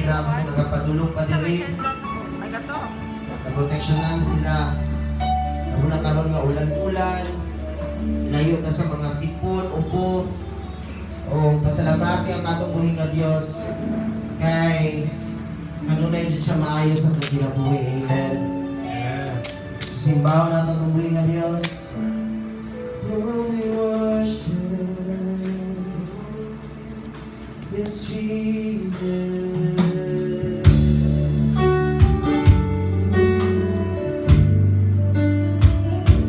nila kung nagapadulong pa diri. Ay, gato. Naproteksyonan sila. Lalo na karon nga ulan-ulan. Layo ta sa mga sipon, ubo. O pasalamati ang atong buhi nga Dios kay kanunay siya maayo sa atong kinabuhi. Amen. Simbahon nato atong buhi nga Dios. Lord, we worship this Jesus.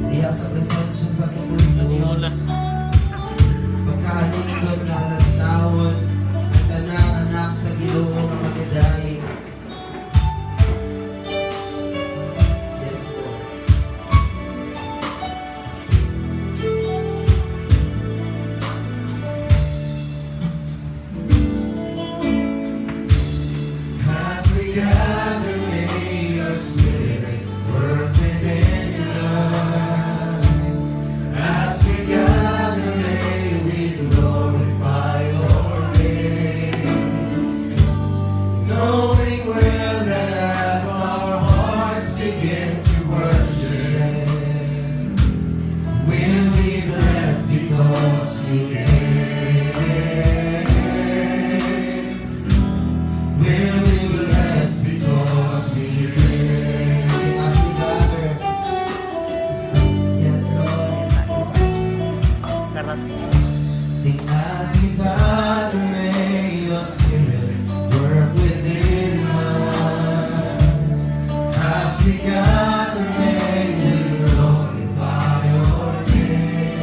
Diha sa presensya sa atong buhi nga Dios. Pagkahalingdon nga nagtawon ang tanang anak sa Ginoo nga magadaig. Yes, Lord. As we gather, may your spirit work within us. As we gather, may we glorify your name. Knowing well that as our hearts begin to worship, we'll be blessed because we came. We'll be blessed because we came. As we gather. Yes, Lord. Karat. Sing as we gather, may your spirit work within us. As we gather, may we glorify your name.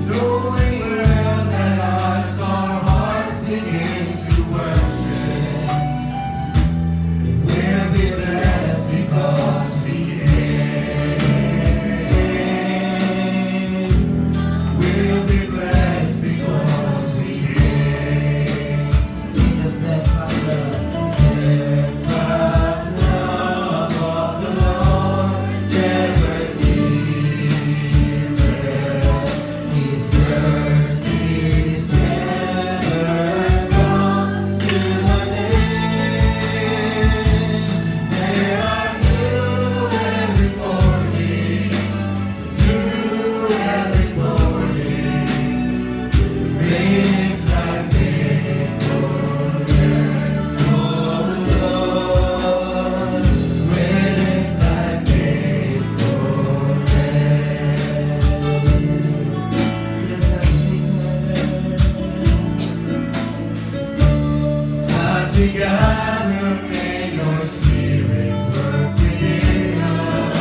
Knowing well that as our hearts begin to worship, we'll be blessed because we came. We'll be blessed because we came. In the steadfast love, steadfast love of the Lord never ceases. His mercies never come to an end. They are new every morning, new every morning. Great is thy faithfulness, O Lord. Great is thy faithfulness. Yes, as we gather, as we gather, may your spirit work within us.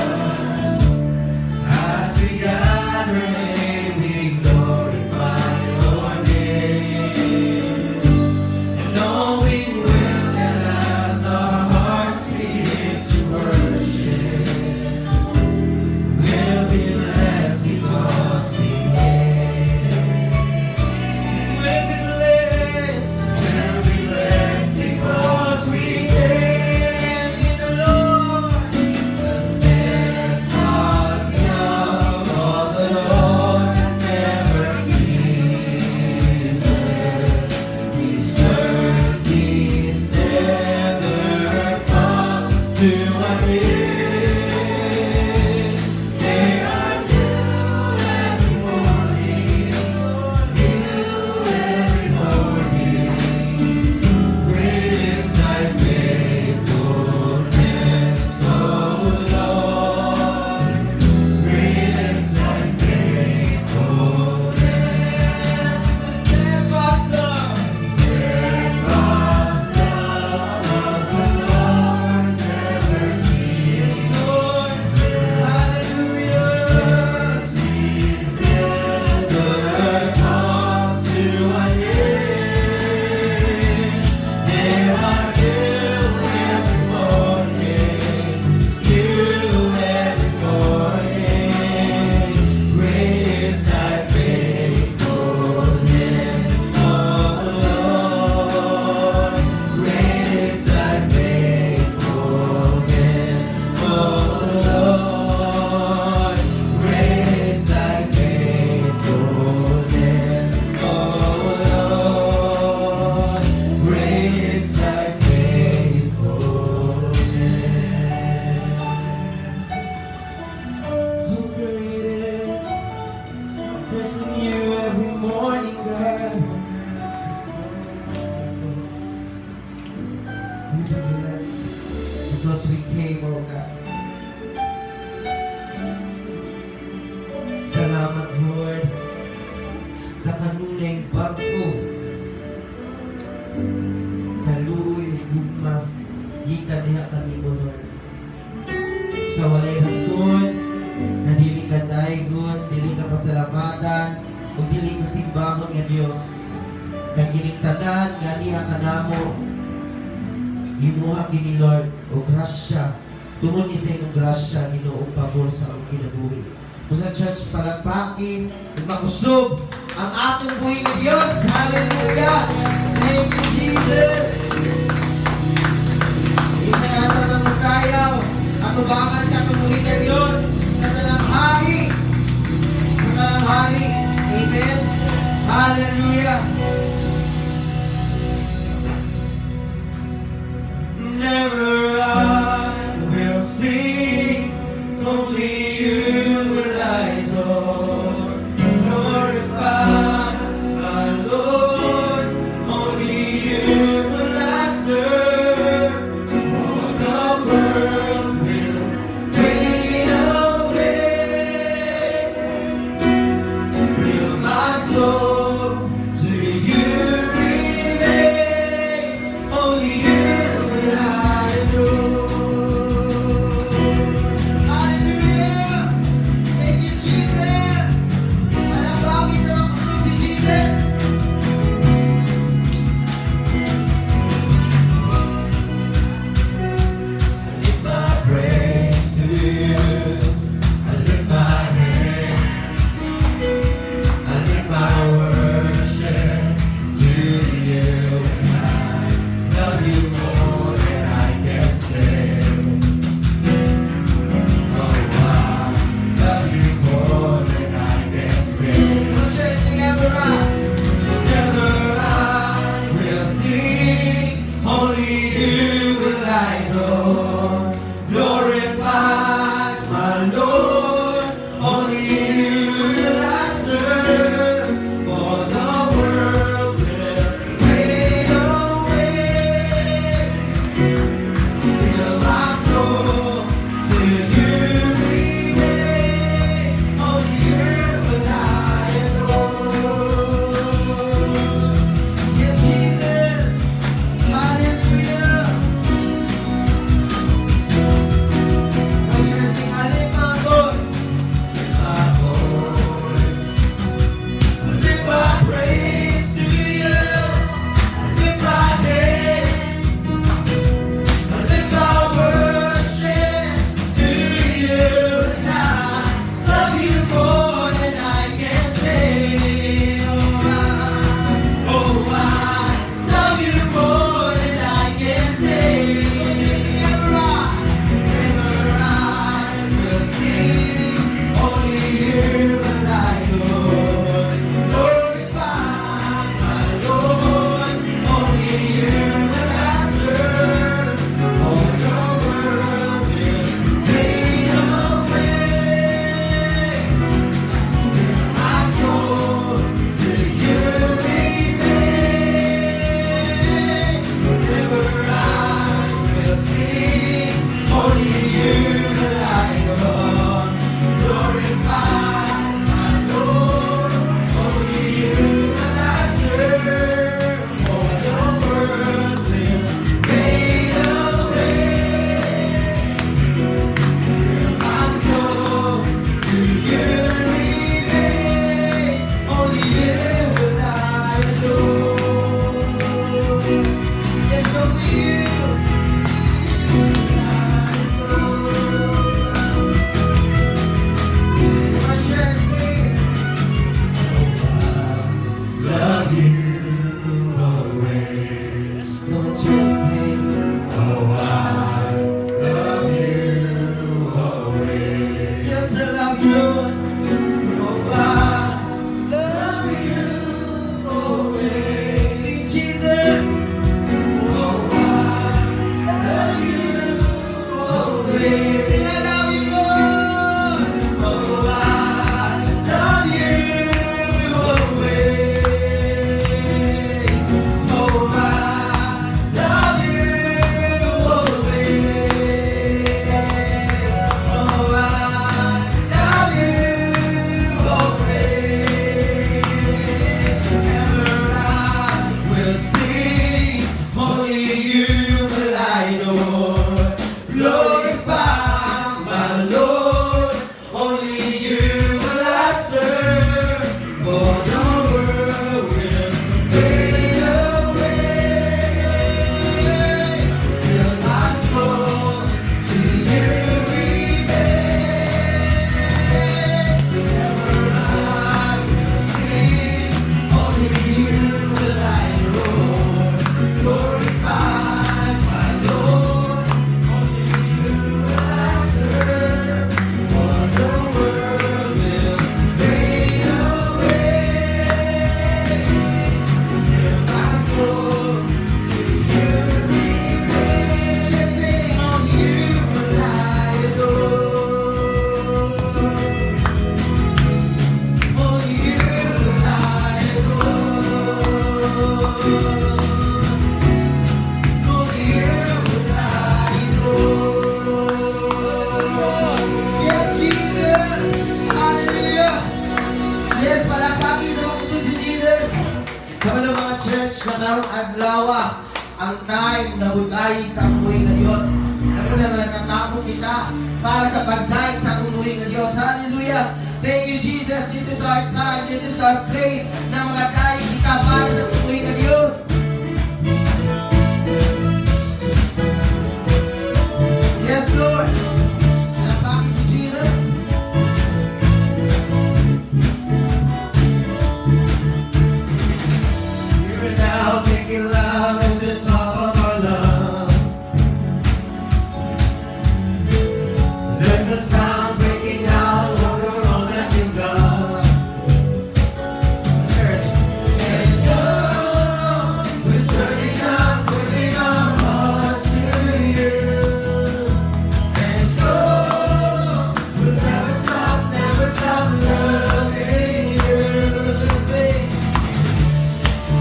As we gather, may we glorify your name. And knowing well that as our hearts begin to worship, we'll be blessed because we came. We'll be blessed because we came. Because we came, oh God. Salamat, Lord, sa kanunay bag-o. Kaluoy ug gugma gikan diha kanimo, Lord. Sa walay rason, na dili ka daygon, dili ka pasalamatan, ug dili ka simbahon nga Dios. Kay kining tanan nga niha kanamo, imuha kini, Lord, o grasya, tungod ni sa imong grasya, Ginoo, ug pabor sa among kinabuhi. Basta, church, palakpaki, ug makusog ang atong buhi nga Dios. Hallelujah! Thank you, Jesus! Isa ato ng masayaw, atubangan sa atong buhi nga Dios, sa tanang hari, sa tanang hari. Amen. Hallelujah. Never I will sing, only you will I adore. Glorify my Lord, only Though the earth will lie low. Yes, Jesus! Hallelujah! Yes, palakpaki sa mga gusto si Jesus. Sa mga church na karong adlaw, ang time na buday sa buhi nga Dios. Ano lang nga nagtatapok kita para sa pagdaig sa atong buhi nga Dios. Hallelujah! Thank you, Jesus. This is our time. This is our place na mga daig kita para sa buhi nga Dios. Yes, Lord. Palakpaki si Jesus. Here and now, making loud at the top of our lungs. There's a sound breaking out of the song that you've done. Church. And oh, we're turning our hearts to you. And oh, we'll never stop loving you.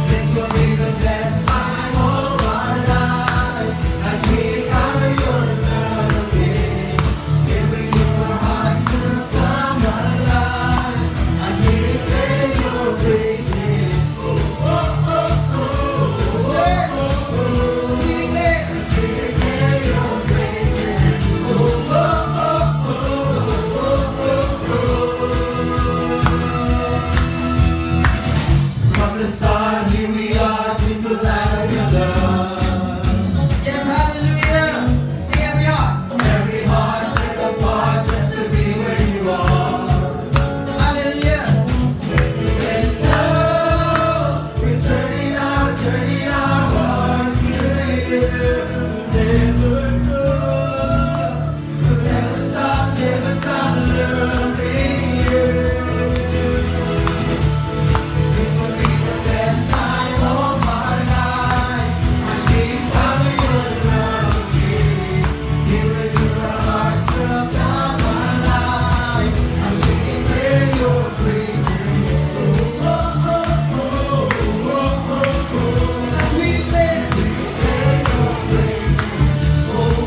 This will be the best time of our life as we encounter your love again. Giving you our hearts to come alive as we declare your praises. Oh, Church. Sige. As we declare your praises. Oh. From the start, here we are to the light of your love. Yes, hallelujah. Sing, every heart. Every heart set apart just to be where you are. Hallelujah. And now we're turning our hearts to you. Never stop, we'll never stop, never stop loving you. This will be the best time of our life as we encounter your love again. Here in your hearts will come alive as we declare your praises. Oh. As we declare. Declare your praises. Oh.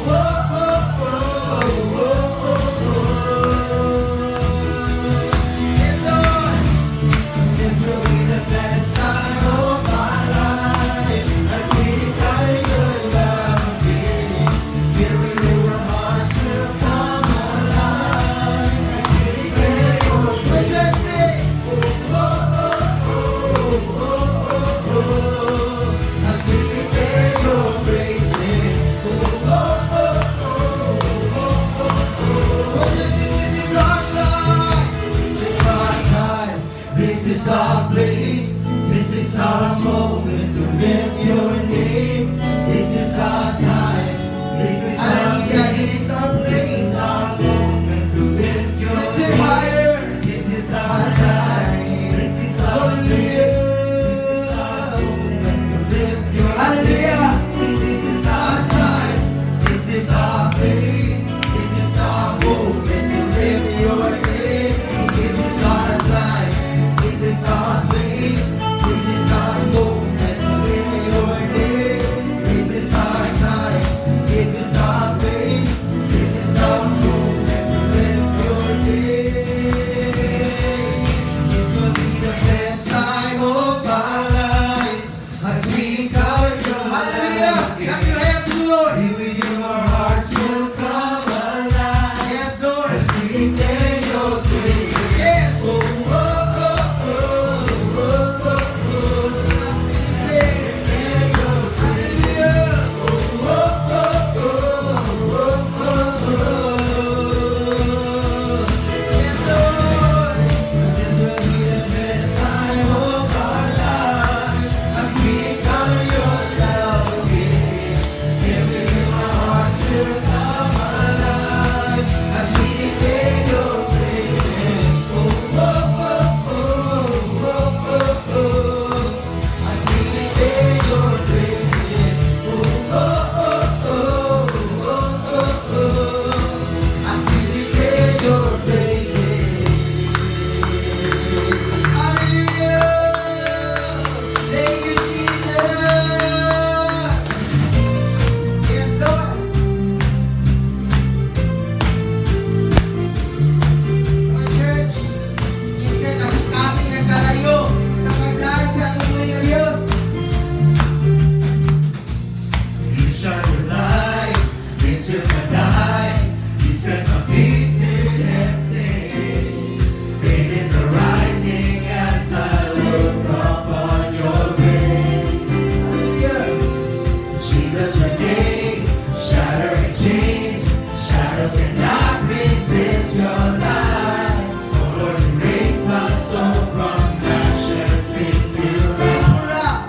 Yes, Lord. This will be the best time of our life as we encounter your love again. Here in your hearts will come alive as we declare your Precious day. Oh. As we declare your praises. Oh. Precious, this is our time. This is our time. This is our place. This is our moment to lift your name. This is our time. This is our Hallelujah. place. This is our This place. is our moment to lift your Lift it name. higher. This is our time. This is our place. This is our moment to lift your Hallelujah. name. This is our time. This is our place. This is our moment to lift your name. This is our time. This is our place. This is our moment to lift your name. This is our time. This is our place. This is our moment to lift your name. It will be the best time of our lives as we encounter your Hallelujah. Clap your hands to the Lord. Here with you, our hearts will come alive Yes, Lord. as we declare your praises. Yes. Oh. Declare your praises. Hallelujah. Oh. Yes, Lord. This will be the best time of our life as we encounter your love again. Here with you, our hearts Soul from ashes into life. Pour out.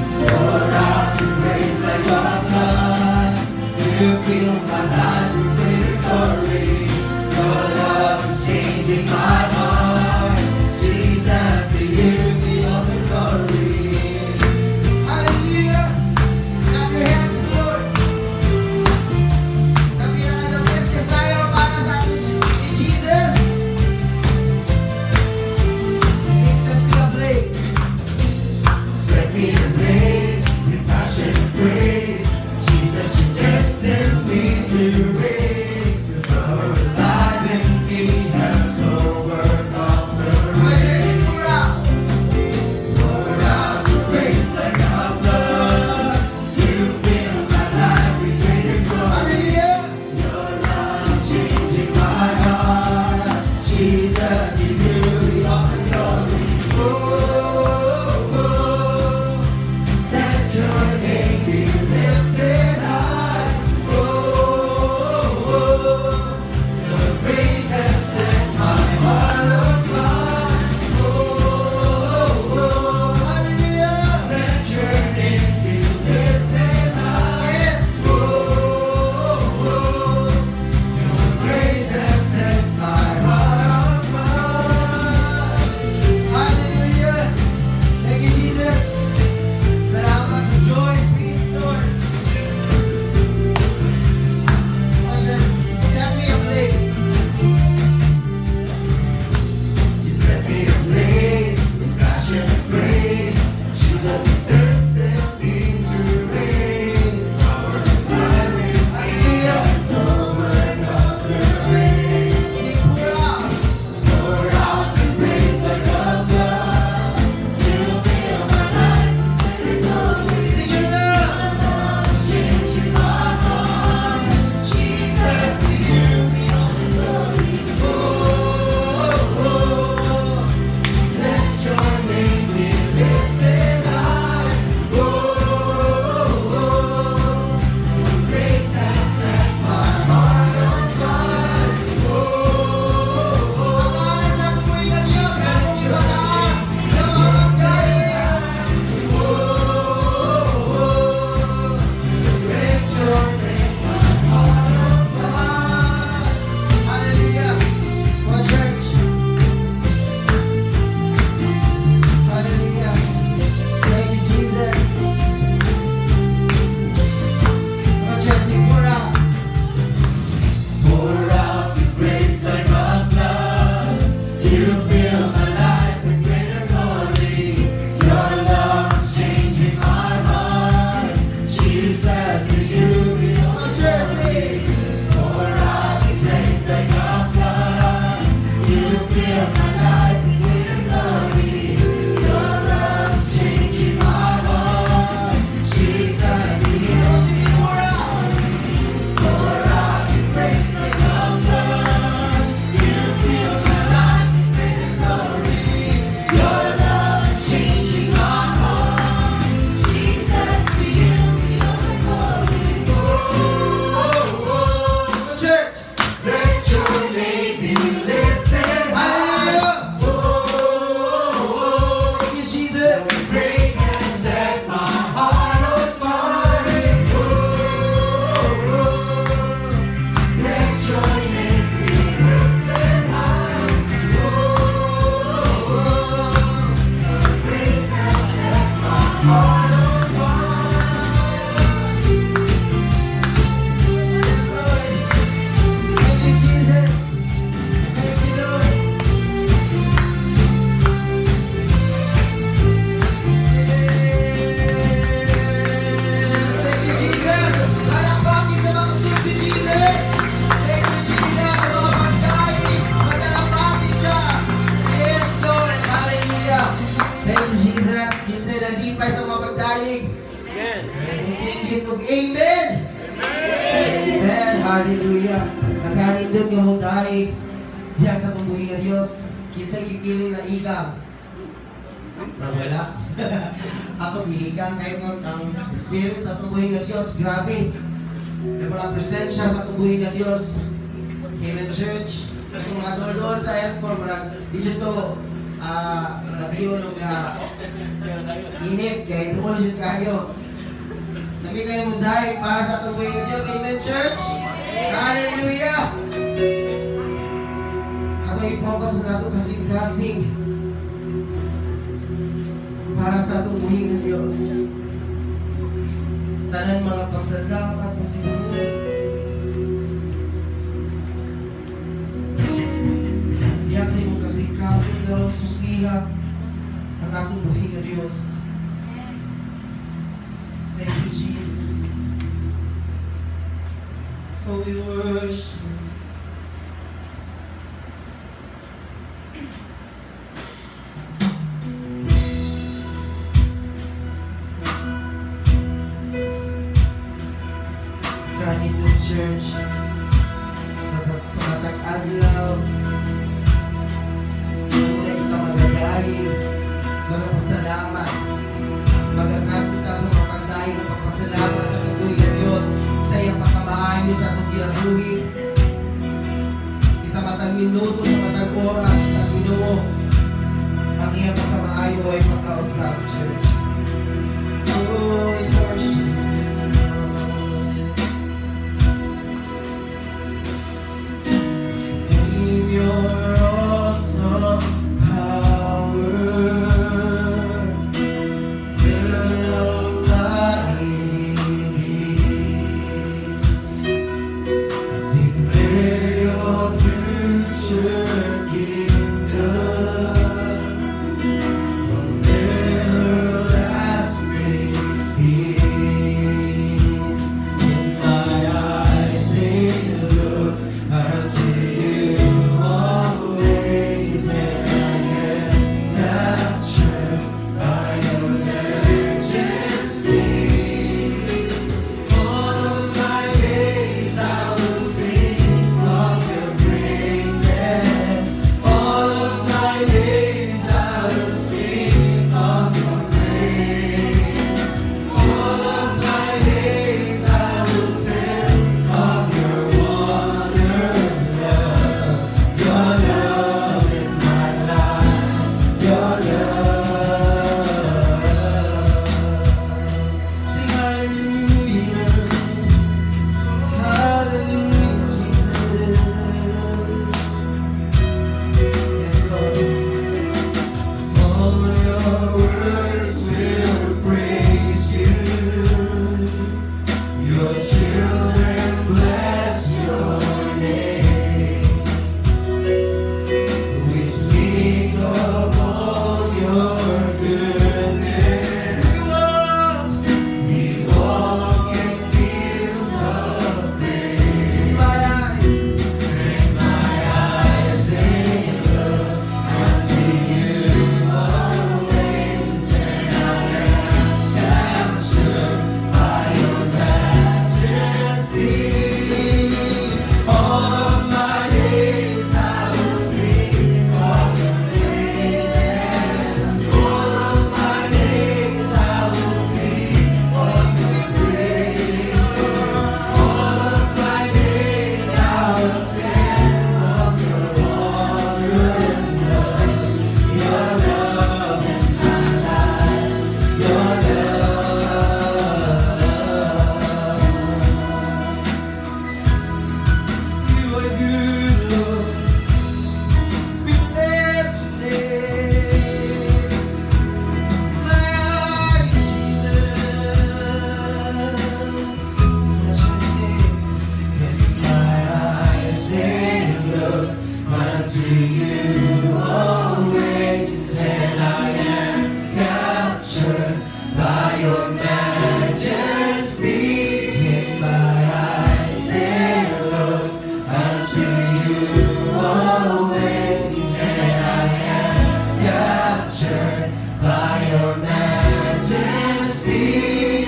Pour out your grace like a flood. You fill my life with greater glory. Your love is changing my heart. Jesus, to you be all the glory. Hallelujah! Clap your hands, Lord. Ang pinaka-the best kasayaw para sa ating si Jesus. Sing "Set Me Ablaze." Set me ablaze with passion and praise. Jesus, you destined me to reign. Your power alive in me has overcome the Mga grave. church, pour out. Pour out your grace like a flood. You fill my life with greater glory. Hallelujah! Your love is changing my heart. Jesus, to you be all the glory. Oh, let your name be lifted high. Oh, your grace has set my heart on fire. Oh, Hallelujah! let your name be lifted high. Yes! Oh, your grace has set my heart on fire. Hallelujah! Thank you, Jesus. Salamat sa joy, peace, Lord. Mga church, "Set Me Ablaze." You set me ablaze with passion and grace. Jesus insisted me to reign. Power alive in me has overcome the grave. Sing "Pour Out." Pour out your grace like a flood. You fill my life with glory. Sing your love. Changing my heart. Jesus, to you be all the glory. Oh, let your name be lifted high. Oh, your grace has set my heart on fire. Oh, Ang pangalan sa buhay ng Diyos, ang mataas, na mga pagkain. Oh, let your name my heart on fire. Hallelujah. Mga church. Hallelujah. Thank you, Jesus. Mga church, sing "Pour Out." Pour out your grace like a flood. You fill my life with greater glory. Your love is changing my heart. Jesus, to you be all Mga the church, glory. Pour out your grace like a flood. You fill my life with greater glory. Your love is changing my heart. Jesus, to you Mga church, "Pour Out." Pour out your grace like a flood. You fill my life with greater glory. Your love is changing my heart. Jesus, to you be all the glory. Mga church. Let your name be lifted high. Hallelujah. Oh, Thank you, Jesus. grace has set my heart on fire. Oh, let your name be lifted high. Oh, grace has set my heart on fire. Yes, Lord. Thank you, Jesus. Thank you, Lord. Yes. Thank you, Jesus. Palakpakin sa mga si Jesus. Thank you, Jesus. Sa mga pagkain, matalakpakin siya. Yes, Lord. Hallelujah. Thank you, Jesus. Kinsay nalipay sa mga pagdalig. Amen. Og amen. Amen. Hallelujah. Nakanindot nga mo dahil diya sa atong buhi nga Dios. Kinsay gikiling na igang. Wala. Ako giigang kayo nga ang spirit sa atong buhi nga Dios. Grabe. Kaya wala presensya sa atong buhi nga Dios. Amen, church. Itong mga duol sa aircon, murag di siya to natiyon nga init, kay duol siya kayo. Kami kayo mo dahil para sa atong buhi nga Diyos. Amen, church? Hallelujah! Ato i-focus ang atong kasing-kasing para sa atong buhi nga Diyos. Tanan mga pasalamat, pasiguro. Diyan sa imong kasing-kasing karon susiha ang atong buhi nga Diyos. Thank you, Jesus. Oh, we worship you. Kanin the church, sa matag adlaw, tunay sa magadahi, magpasalamat, magakanta sa mga pagdahi ng pagpasalamat sa tuloy ng Diyos sa iyang pagkamaayo sa atong kinabuhi. Isa matag minuto sa matag oras sa Ginoo, ang iyang pagkamaayo ay pagkausap, church. Oh, we worship you. Name your awesome power. Till my knees. Declare your future kingdom of everlasting peace. In my eyes they look unto you always, and I am captured by your majesty. All of my days I will sing of your greatness. All of my days I will sing of your grace. All of my days I will sing of your wondrous love. Your love in my life, your love. Sing hallelujah, hallelujah, Jesus. Yes, Lord. All your words will praise you. Your children bless your name. We speak of all your goodness. We walk in fields of grace. My eyes, my eyes, they look unto you always, and I am captured by your majesty. All of my days I will sing of your greatness. All of my days I will sing of your grace. All of my days I will sing of your wondrous love. Your love in my life, your love. You are good, Lord. We bless your name. My eyes, Jesus. My eyes, they look unto you always, and I am captured by your majesty. In my eyes, they look unto you always, and I am captured by your majesty.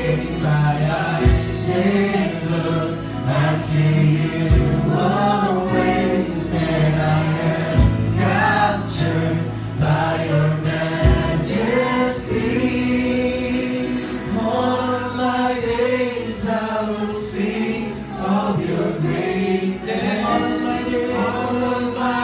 In my eyes, they look unto you always, and I am captured by your majesty. All of my days I will sing of your greatness. All of my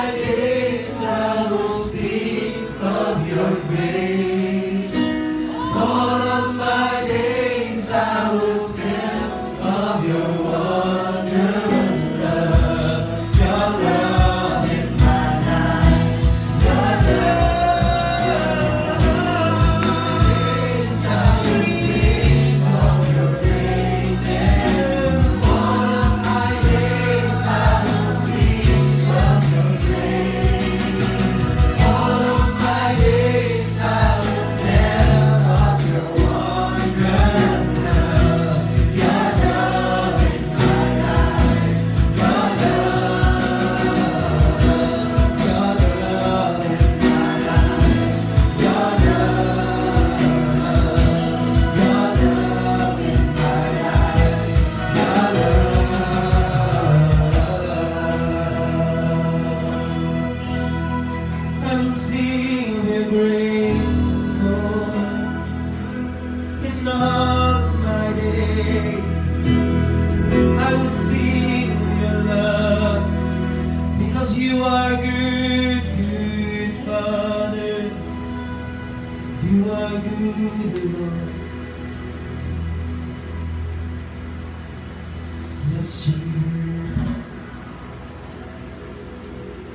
praise. I will sing your love because you are good, good Father. You are good, Lord. Yes, Jesus.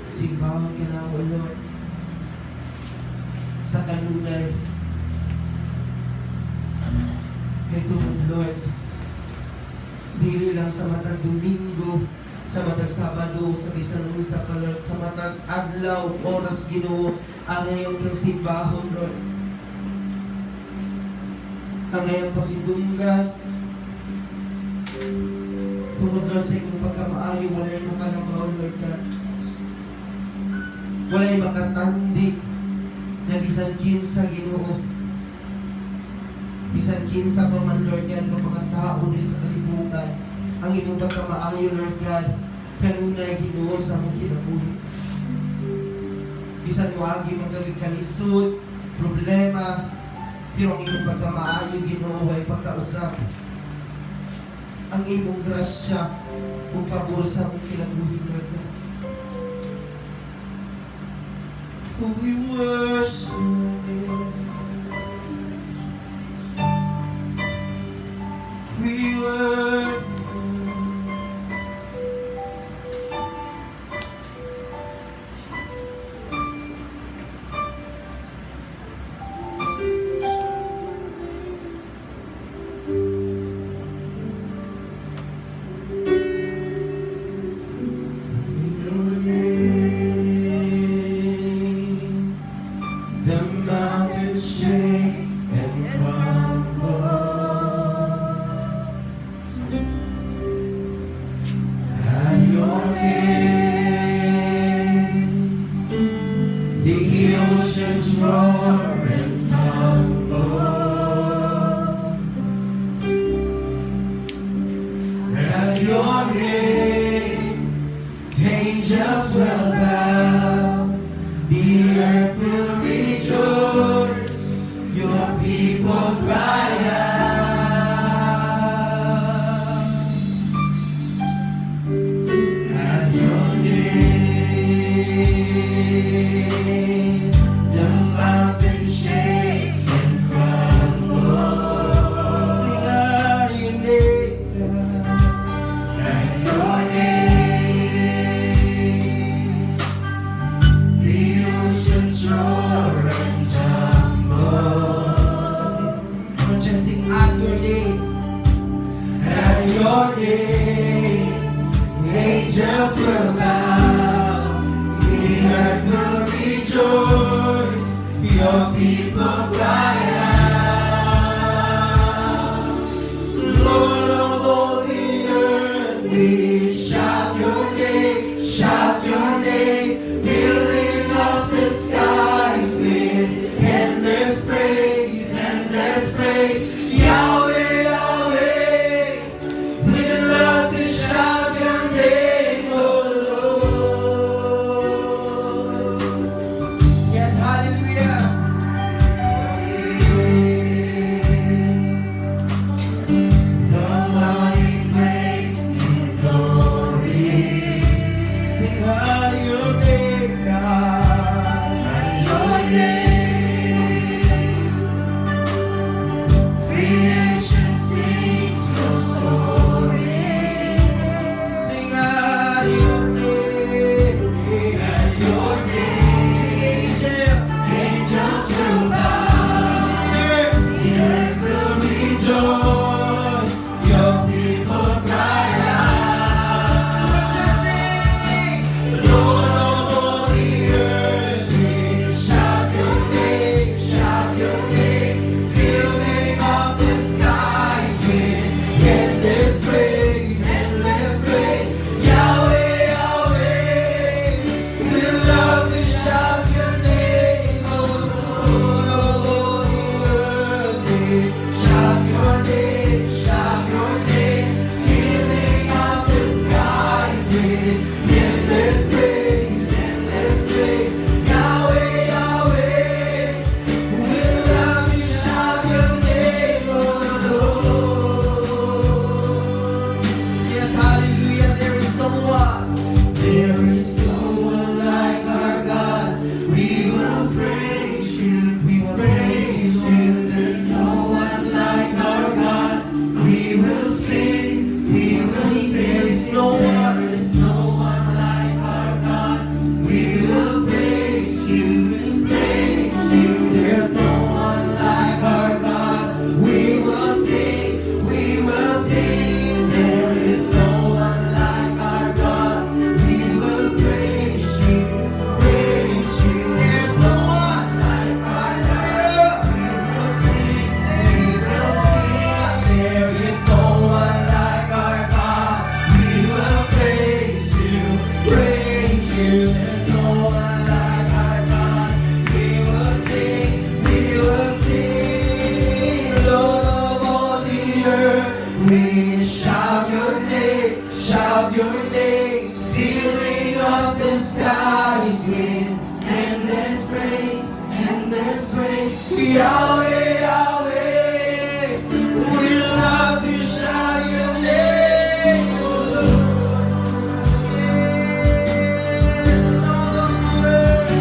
Simbahon ka namo, Lord. Sa kanunay. Kay tungod, Lord, dili lang sa matag Domingo, sa matag Sabado, sa bisan unsa pa, Lord, sa matag adlaw, oras, Ginoo, angayan kang simbahon, Lord. Angayan pasindunggan. Tungod, Lord, sa imong pagkamaayo, walay makalabaw, Lord God. Walay makatandi na bisan kinsa, Ginoo. Bisan kinsa pa man, Lord God, ng mga tao diri sa kalibutan. Ang imong pagkamaayo, Lord God, kanunay, Ginoo, sa among kinabuhi. Bisan moagi man kami kalisod, problema, pero ang imong pagkamaayo, Ginoo, ay pagkausap. Ang imong grasya ug pabor sa among kinabuhi, Lord God. Oh, we worship you. We worship you. Your name, the mountains shake and crumble. At your name, the oceans roar and tumble. At your name, angels will bow, the earth will rejoice, your people cry out. At your name, the mountain shakes and crumbles. Sing out your name, God. At your name, the oceans roar and tumble. Come on, just sing at your name. At your name, angels will bow, the earth will rejoice, your people cry out. Lord of all the earth, we shout your name, filling up the skies with endless praise, endless praise. Yahweh, Yahweh, we love to shout your name, oh Lord. With endless praise, endless praise. Yahweh, Yahweh, we love to shout your name, oh Lord. All the world,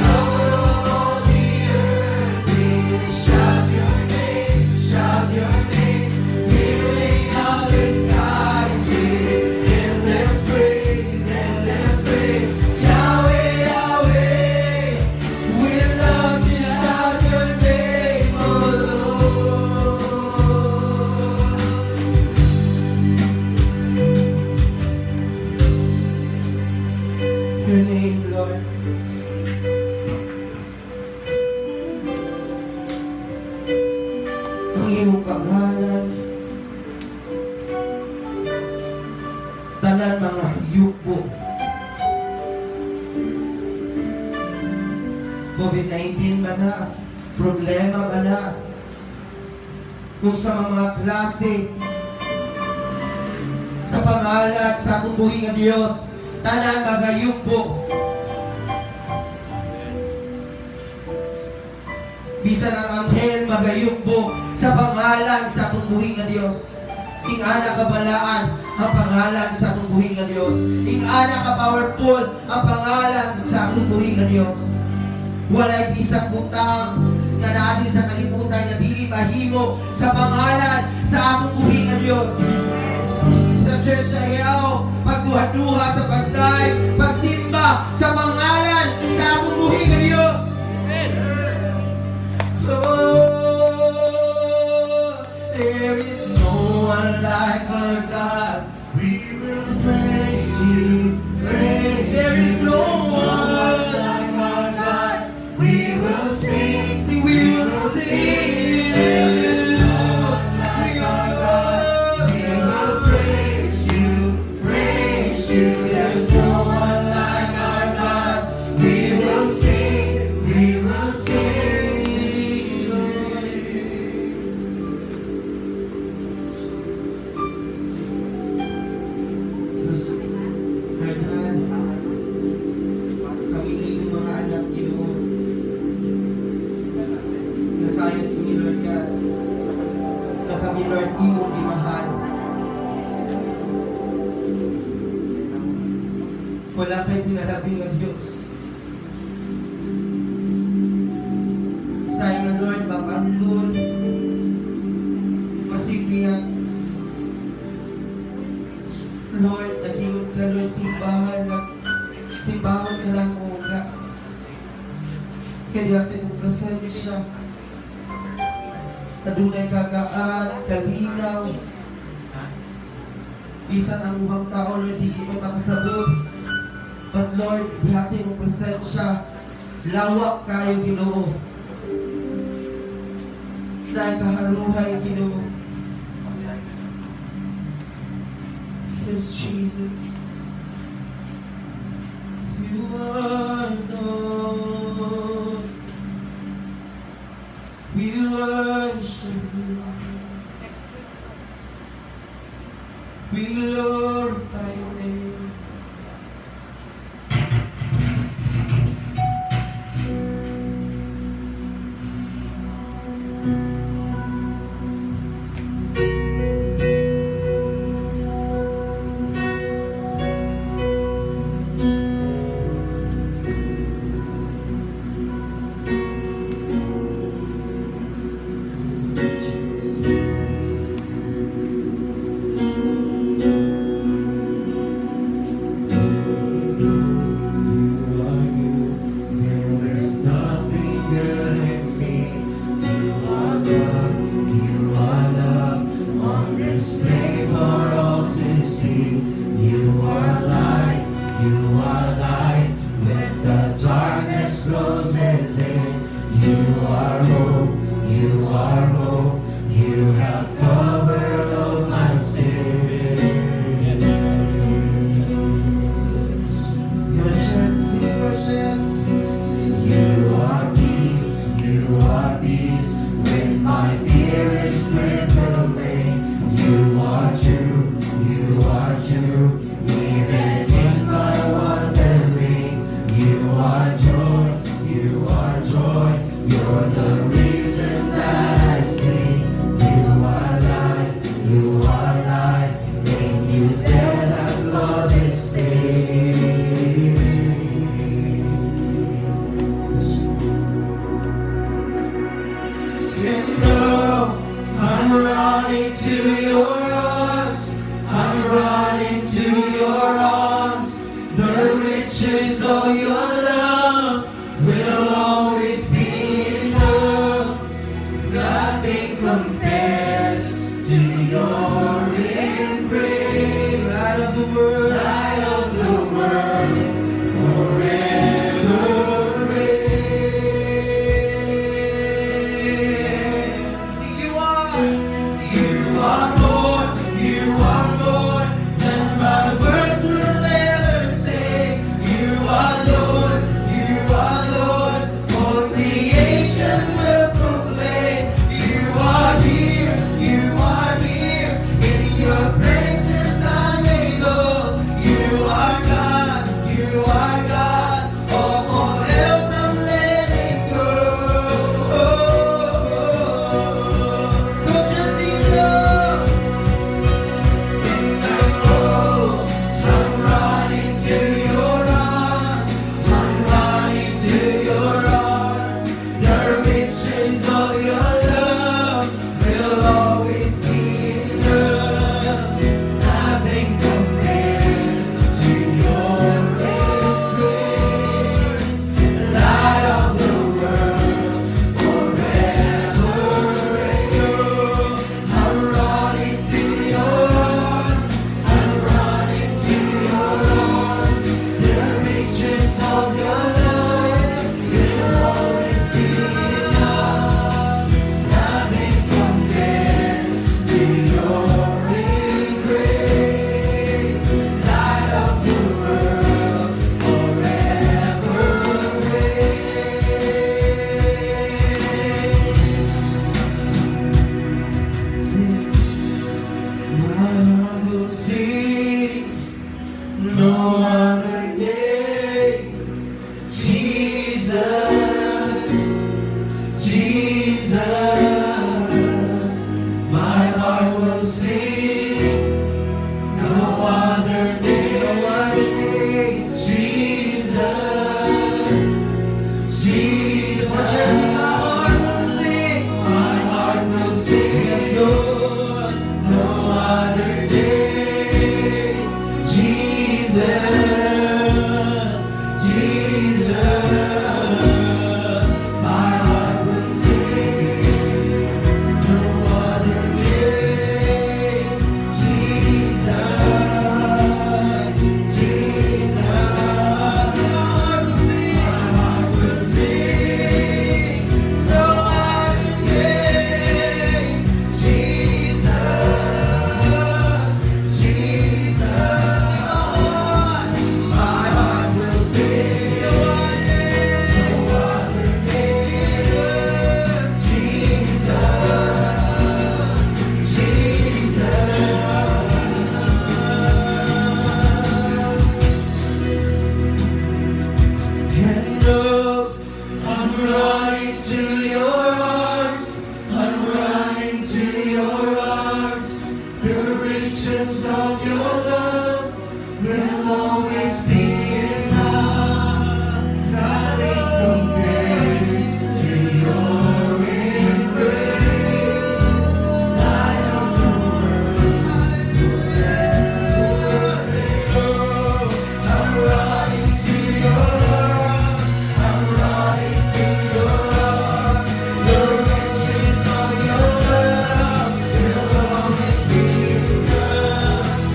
Lord of all the earth, we shout your name, shout your name, filling all the skies with endless praise, endless praise. Yahweh, Yahweh, we love to shout your name, oh Lord. Your name, Lord. Ang imong pangalan, tanan mga yuko. COVID-19 man na, problema man na, kung sa mga klase, sa pangalan sa atong buhi nga Dios, tanan magayuko. Bisan ang anghel magayukbo sa pangalan sa atong buhi nga Dios. Ing-ana ka balaan ang pangalan sa atong buhi nga Dios. Ing-ana ka powerful ang pangalan sa atong buhi nga Dios. Walay bisag butang nga naa sa kalibutan nga dili mahimo sa pangalan sa atong buhi nga Dios. Sa church sa Iyaw, pagduha-duha sa pagday, pagsimba sa pangalan sa atong buhi nga Dios. Oh, there is no one like our God. We will praise you, praise. There is no one like our God. We will sing, Sing, we will sing. There is no one like our God. We will praise you, praise you. There's no one like our God. We will sing, we will sing. Diyos, Lord God, kami na iyong mga anak, Ginoo. Nasayod ko ni Lord God, na kami, Lord, imong gimahal. Wala kay pinalabi nga Diyos. Sayang nga, Lord, mapantol, masipihan. Lord, nahimot ka, Lord, simbahan lang. Simbahan ka lang, uga. Kaya sa iyong presensya, adunay kagaan, kalinaw. Bisan ang uhang tao, Lord, di mo makasabot. But Lord, diha sa imong presensya, lawak kayo, Ginoo. Dahil kaharuhay, Ginoo. Yes, Jesus. You are Lord. We worship you. We glorify your name. Jesus. running to your arms. I'm running to your arms. The riches of your love will always be enough. Nothing compares to your embrace. Light of the world. Light of the world, forever reign. See, You are more than my words will ever say. You are Lord, all creation will proclaim. You are here, in your presence I'm made whole. You are God, all else I'm letting go. Don't just sing love. Oh, I'm running to your arms. I'm running to your arms. The riches of your love will always be enough. Nothing compares to your embrace. Light of the world, forever reign. I'm running to your arms. I'm running to your arms. The riches of your love will always be enough. Nothing compares to your embrace. Light of the world, forever reign. Sing. My heart will sing no other name. Jesus, Jesus. My heart will sing no other name. No other name. Jesus, Jesus. Come on, Jesse, my heart will sing. My heart will sing. Yes, Lord. No other name. Jesus, Jesus. My heart will sing. No other name. Jesus, Jesus. My heart will sing. My heart will sing. No other name. Jesus, Jesus. My heart will sing. No other name. Jesus, Jesus. And oh, I'm running to your arms. I'm running to your arms. The riches of your love will always be enough. Nothing compares to your embrace. Light of the world. I'm running to your arms. I'm running to your arms. The riches of your love will always be enough.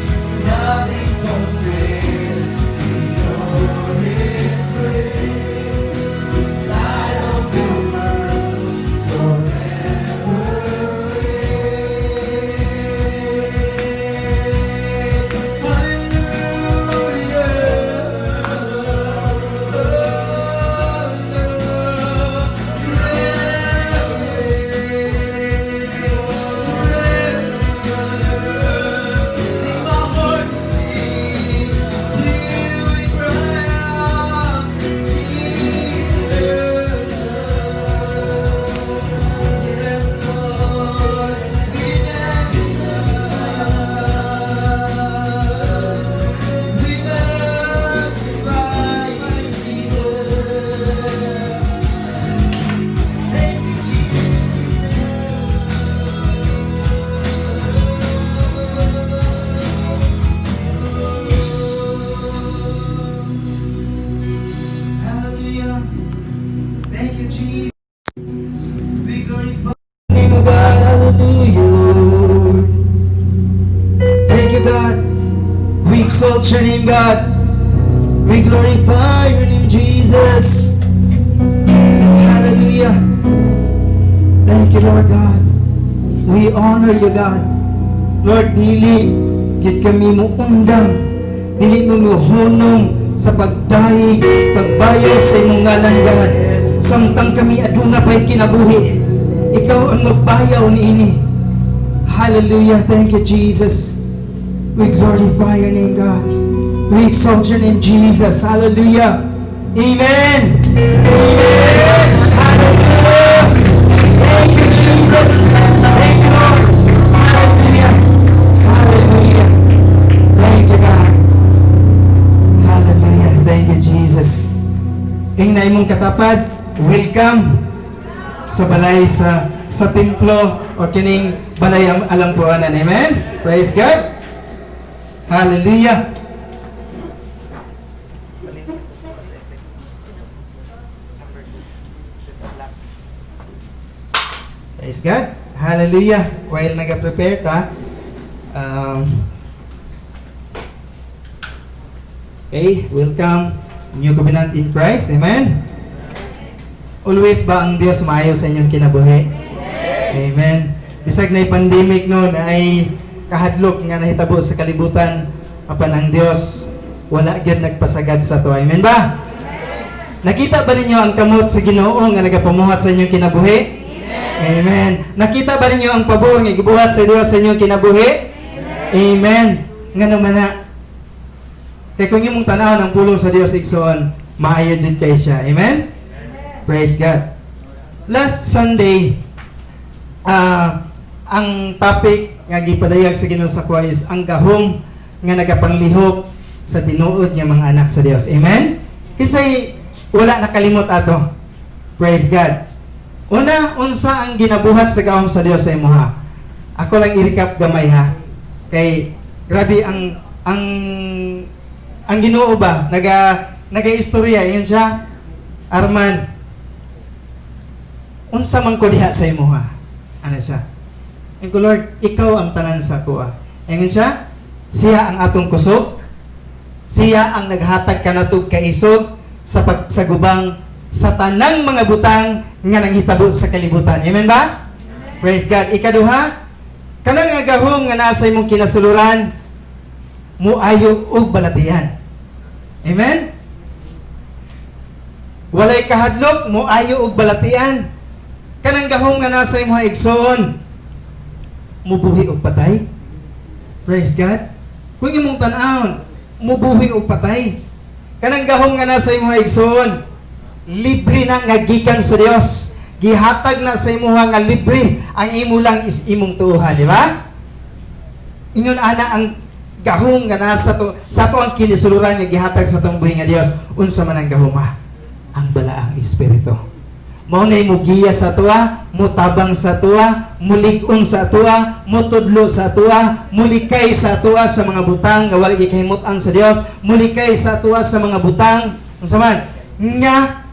Exalt your name, God. We glorify your name, Jesus. Hallelujah. Thank you, Lord God. We honor you, God. Lord, dili gyud kami mo undang. Dili mo muhunong sa pagdayeg, pagbayaw sa imong ngalan, God. Samtang kami aduna pa'y kinabuhi, ikaw ang magbayaw niini. Hallelujah. Thank you, Jesus. We glorify your name, God. We exalt your name, Jesus. Hallelujah. Amen. Amen. Hallelujah. Thank you, Jesus. Thank you, Lord. Hallelujah. Hallelujah. Thank you, God. Hallelujah. Thank you, Jesus. Ingna imong katapad, welcome sa balay sa templo o kining balay ang alampuanan. Amen? Praise God. Hallelujah. Praise God. Hallelujah. While naga-prepare ta, okay, welcome New Covenant in Christ. Amen. Always ba ang Dios maayo sa inyong kinabuhi? Amen. Bisag na pandemic, no, na ay kahadlok nga nahitabo sa kalibutan, apan ang Dios wala gyud nagpasagad sa ato. Amen ba? Nakita ba ninyo ang kamot sa Ginoo nga nagapamuhat sa inyong kinabuhi? Amen. Nakita ba ninyo ang pabor nga gibuhat sa Dios sa inyong kinabuhi? Amen. Ngano man na? Kay kung imong tan-awon ang pulong sa Dios, igsoon, maayo jud kay siya. Amen? Praise God. Last Sunday, ang topic nga gipadayag sa Ginoo sa akoa is ang gahom nga nagapanglihok sa tinuod nga mga anak sa Dios. Amen? Kinsay wala nakalimot ato? Praise God. Una, unsa ang ginabuhat sa gahom sa Dios sa imuha? Ako lang i-recap gamay ha. Kay grabe ang Ginoo ba naga istorya yun siya. "Arman, unsa man ko diha sa imuha?" Ano siya? Ingon ko, "Lord, ikaw ang tanan sa akoa." Ingon siya, siya ang atong kusog. Siya ang naghatag kanatog kaisog sa pagsagubang sa tanang mga butang nga nanghitabo sa kalibutan. Amen ba? Praise God. Ikaduha, kanang nga gahom nga nasa imong kinasuluran, muayo og balatian. Amen? Walay kahadlok, muayo og balatian. Kanang gahom nga nasa imong igsoon, mubuhi og patay. Praise God. Kung imong tan-awon, mubuhi og patay. Kanang gahom nga nasa imong igsoon, libre na nga gikan sa Dios. Gihatag na sa imuha nga libre, ang imo lang is imong tuuhan, di ba? Ingon ana ang gahom nga nasa to sa ato ang kinisuluran nga gihatag sa atong buhi nga Dios. Unsa man ang gahoma? Ang Balaang Espiritu. Mao na mo giya sa atoa, mutabang sa atoa, mulig-on sa atoa, mutudlo sa atoa, mulikay sa atoa sa mga butang nga wala gikahimut-an sa Dios, mulikay sa atoa sa mga butang unsa man nga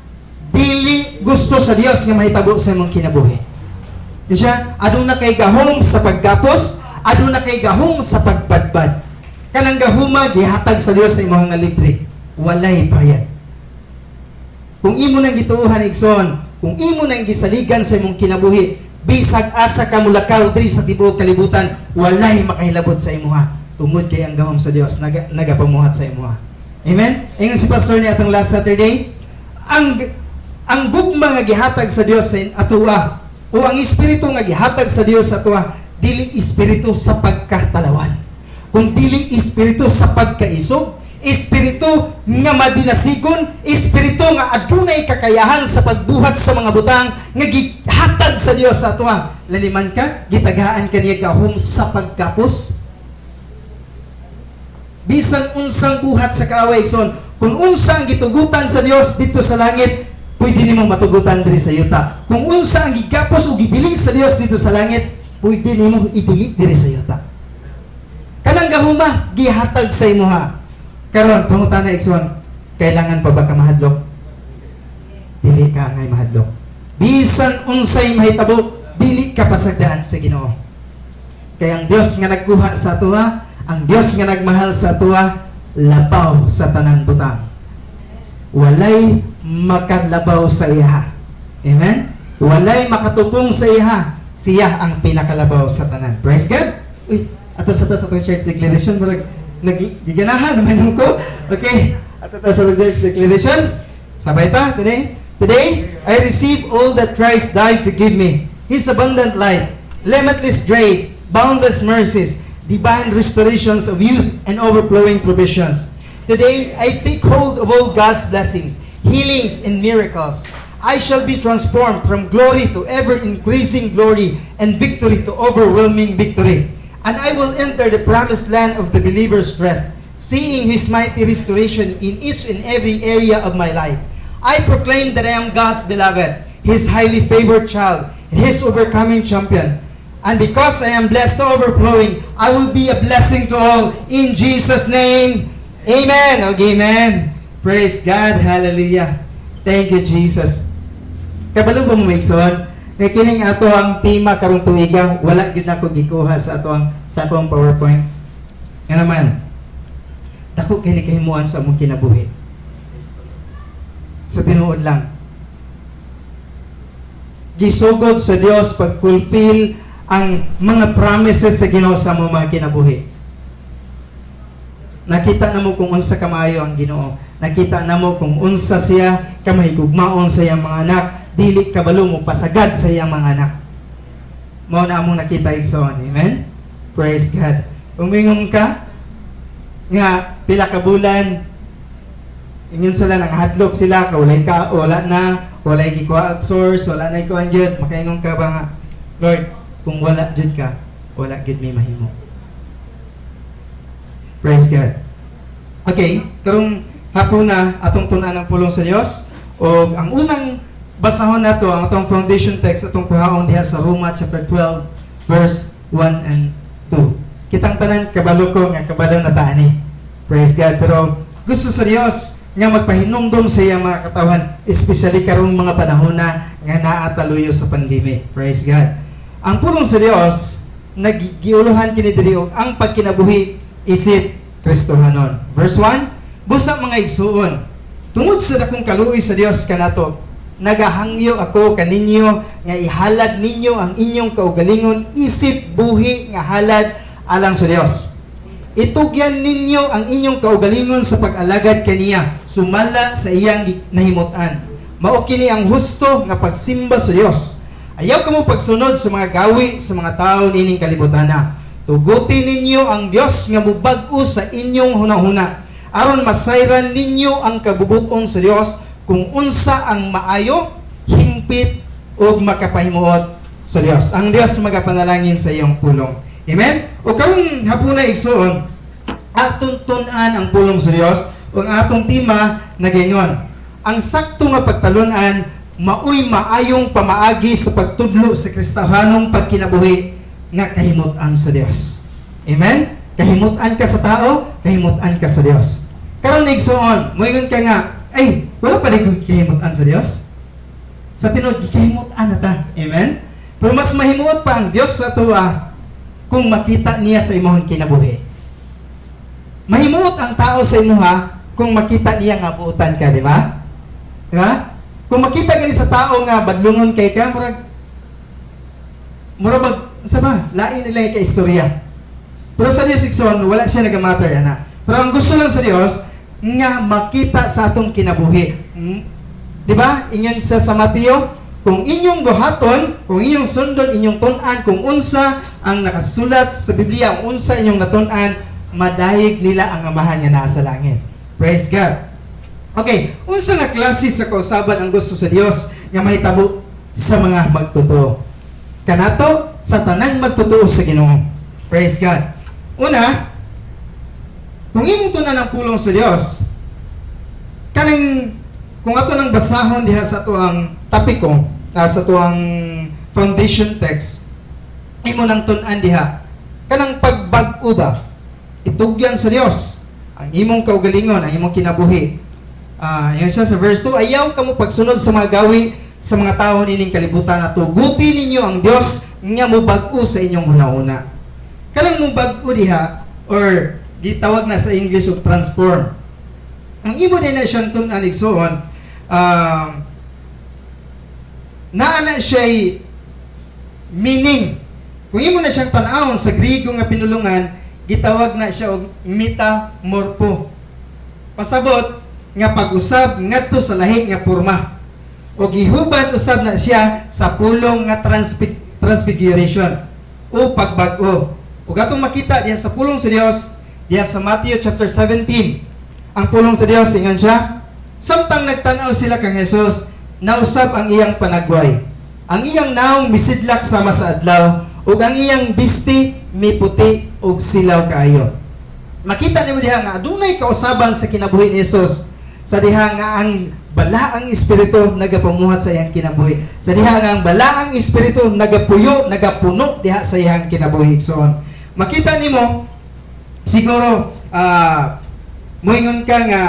dili gusto sa Dios nga mahitabo sa imong kinabuhi. Di siya, aduna kay gahom sa paggapos, aduna kay gahom sa pagbadbad. Kanang gahuma gihatag sa Dios sa imong nga libre. Walay bayad. Kung imo nang gituohan, igsoon, kung imo nang gisaligan sa imong kinabuhi, bisag asa ka mulakaw diri sa tibuok kalibutan, walay makahilabot sa imuha. Tungod kay ang gahom sa Dios nagapamuhat sa imuha. Amen? Ingon si Pastor ni atong last Saturday, ang gugma nga gihatag sa Dios sa atoa o ang espiritu nga gihatag sa Dios sa atoa dili espiritu sa pagkatalawan. Kung dili espiritu sa pagkaisog, espiritu nga madinasigon, espiritu nga adunay kakayahan sa pagbuhat sa mga butang nga gihatag sa Dios sa atoa. Laliman ka, gitagaan ka niya gahom sa pagkapos. Bisan unsang buhat sa kaaway, igsoon, kung unsa ang gitugutan sa Dios dito sa langit, pwede nimo matugutan diri sa yuta. Kung unsa ang gigapos o gidili sa Dios dito sa langit, pwede nimo idili diri sa yuta. Kanang gahuma gihatag sa imuha. Karon pangutana, igsoon, kailangan pa ba ka mahadlok? Dili ka angay mahadlok. Bisan unsay mahitabo, dili ka pasagdaan sa Ginoo. Kay ang Dios nga nagkuha sa atoa, ang Dios nga nagmahal sa atoa, Labaw sa tanang butang. Walay makalabaw sa iya. Amen? Walay makatupong sa iya. Siya ang pinakalabaw sa tanan. Praise God! Uy, ato sa atong church declaration, murag nagiganahan naman ko. Okay, ato ta sa atong church declaration. Sabay ta, today. "Today, I receive all that Christ died to give me. His abundant life, limitless grace, boundless mercies, divine restorations of youth, and overflowing provisions. Today, I take hold of all God's blessings, healings, and miracles. I shall be transformed from glory to ever increasing glory and victory to overwhelming victory. And I will enter the promised land of the believer's rest, seeing His mighty restoration in each and every area of my life. I proclaim that I am God's beloved, His highly favored child, and His overcoming champion. And because I am blessed to overflowing, I will be a blessing to all. In Jesus' name, amen." Okay, amen. Praise God. Hallelujah. Thank you, Jesus. Kabalo ba mo, igsoon? Kay kining ato ang tema karong tuiga, wala gyud nako gikuha sa akong PowerPoint. Nga naman, dako kini kahimuan sa among kinabuhi. Sa tinuod lang. Gisugod sa Dios pag-fulfill ang mga promises sa Ginoo sa among mga kinabuhi. Nakita namo kung unsa kamayo ang Ginoo. Nakita namo kung unsa siya kamahigugmaon sa iyang mga anak, dili kabalo mo pasagad sa iyang mga anak. Mao na among nakita, igsoon. Amen. Praise God. Umingon ka nga pila ka bulan, ingon sila, nangahadlok sila ka walay ka, wala na, walay gikuha og source, wala na ikuan gyud, makaingon ka ba nga, "Lord, kung wala jud ka, wala gyud may mahimo"? Praise God. Okay, karong hapon na atong tun-an ang pulong sa Dios, og ang unang basahon nato, ang atong foundation text, atong kuhaon diha sa Roma chapter 12 verse 1 and 2. Kitang tanan, kabalo ko nga kabalo na ta ani. Praise God. Pero gusto sa Dios nga magpahinumdom sa iyang mga katawhan, especially karong mga panahon na nga naa ta luyo sa pandemic. Praise God. Ang pulong sa Dios nagiuluhan kini diri og ang pagkinabuhi isip Kristohanon. Verse 1, "Busa, mga igsuon, tungod sa dakong kaluoy sa Dios kanato, nagahangyo ako kaninyo nga ihalad ninyo ang inyong kaugalingon isip buhi nga halad alang sa Dios. Itugyan ninyo ang inyong kaugalingon sa pag-alagad kaniya, sumala sa iyang nahimutan. Mao kini ang husto nga pagsimba sa Dios. Ayaw kamo pagsunod sa mga gawi sa mga tao nining kalibutana. Tuguti ninyo ang Dios nga mubag-o sa inyong hunahuna aron masayran ninyo ang kabubuton sa Dios, kung unsa ang maayo, hingpit ug makapahimuot sa Dios." Ang Dios magapanalangin sa iyong pulong. Amen? O karong hapuna, igsoon, atong tun-an ang pulong sa Dios, ug ang atong tema nagaingon, ang sakto nga pagtalunan maoy maayong pamaagi sa pagtudlo sa Kristohanong pagkinabuhi nga kahimutan sa Dios. Amen? Kahimutan ka sa tao, kahimutan ka sa Dios. Karon, igsoon, moingon ka nga, "Ay, wala pa diay ko kahimutan sa Dios." Sa tinuod, gikahimutan na ta. Amen? Pero mas mahimuot pa ang Dios sa atoa kung makita niya sa imong kinabuhi. Mahimuot ang tao sa imuha kung makita niya nga buotan ka, di ba? Di ba? Kung makita gani sa tao nga badlungon kay ka, murag bag sa ba, lain nila ka istorya. Pero sa Dios, igsoon, wala siya nagamatter ana. Pero ang gusto lang sa Dios nga makita sa atong kinabuhi. Di ba? Ingon sa Mateo, kung inyong buhaton, kung inyong sundon, inyong tun-an, kung unsa ang nakasulat sa Biblia, kung unsa inyong natun-an, madayeg nila ang Amahan nga naa sa langit. Praise God. Okay, unsa nga klase sa kausaban ang gusto sa Dios nga mahitabo sa mga magtotoo? Kanato sa tanang magtotoo sa Ginoo. Praise God. Una, kung imong tun-an ang pulong sa Dios, kanang kung ato nang basahon diha sa atoang tapiko, sa atoang foundation text, imo nang tun-an diha kanang pagbag-o ba, itugyan sa Dios ang imong kaugalingon, ang imong kinabuhi. Yun siya sa verse 2, "Ayaw kamo pagsunod sa mga gawi sa mga tao nining kalibutan at tuguti ninyo ang Dios nga mobag-o sa inyong hunahuna." Kanang mobag-o diha or Gitawag na sa English og transform. Ang imo din na siyang tun-an, igsuon, naa na siya'y meaning. Kung imo na siyang tan-awon sa Griego nga pinulungan, gitawag na siya og metamorpho. Pasabot nga pag-usab ngadto sa lahi nga porma. O gihuban usab na siya sa pulong nga transfiguration o pagbag-o. Ug atong makita diha sa pulong sa Dios diha sa Matthew chapter 17. Ang pulong sa Dios, ingon siya, samtang nagtan-aw sila kang Jesus, nausab ang iyang panagway. Ang iyang naong misidlak sama sa adlaw ug ang iyang bisti miputi ug silaw kaayo. Makita nimo diha nga adunay kausaban sa kinabuhi ni Jesus sa diha nga ang balaang espiritu nagapamuhat sa iyang kinabuhi. Sa diha nga ang balaang espiritu nagapuyo, nagapuno diha sa iyang kinabuhi. So, makita nimo siguro moingon ka nga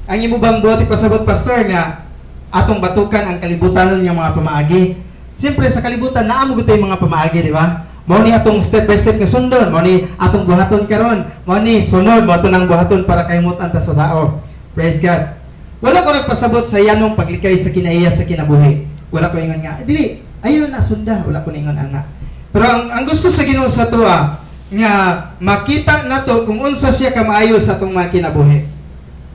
ang imo bang buhat ipasabot, pastor, nga atong batukan ang kalibutan nga mga pamaagi? Siyempre sa kalibutan naa mo gud mga pamaagi, di ba? Mao ni atong step by step nga sundon, mao ni atong buhaton karon, mao ni sunod, mao to nang buhaton para kahimutan ta sa tao. Praise God. Wala ko nagpasabot sa yanong paglikay sa kinaiya sa kinabuhi. Wala ko ingon nga, "Eh, dili, ayon na sunda," wala ko ningon ana. Pero ang gusto sa Ginoo sa tuwa nga makita nato kung unsa siya kamaayo sa atong mga kinabuhi.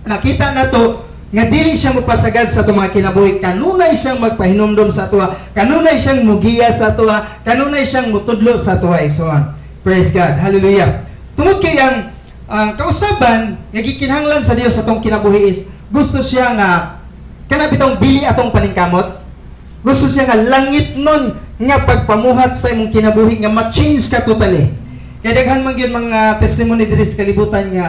Nakita nato nga dili siya mopasagad sa atong mga kinabuhi, kanunay siyang magpahinumdom sa atoa, kanunay siyang mugiya sa atoa, kanunay siyang mutudlo sa atoa, igsoon. Praise God. Hallelujah. Tungod kay ang kausaban nga gikinahanglan sa Dios sa atong kinabuhi is gusto siya nga kana bitong dili atong paningkamot. Gusto siya nga langit nun nga pagpamuhat sa imong kinabuhi nga ma-change ka totally. Kaya daghan man gyud mga testimony diri sa kalibutan nga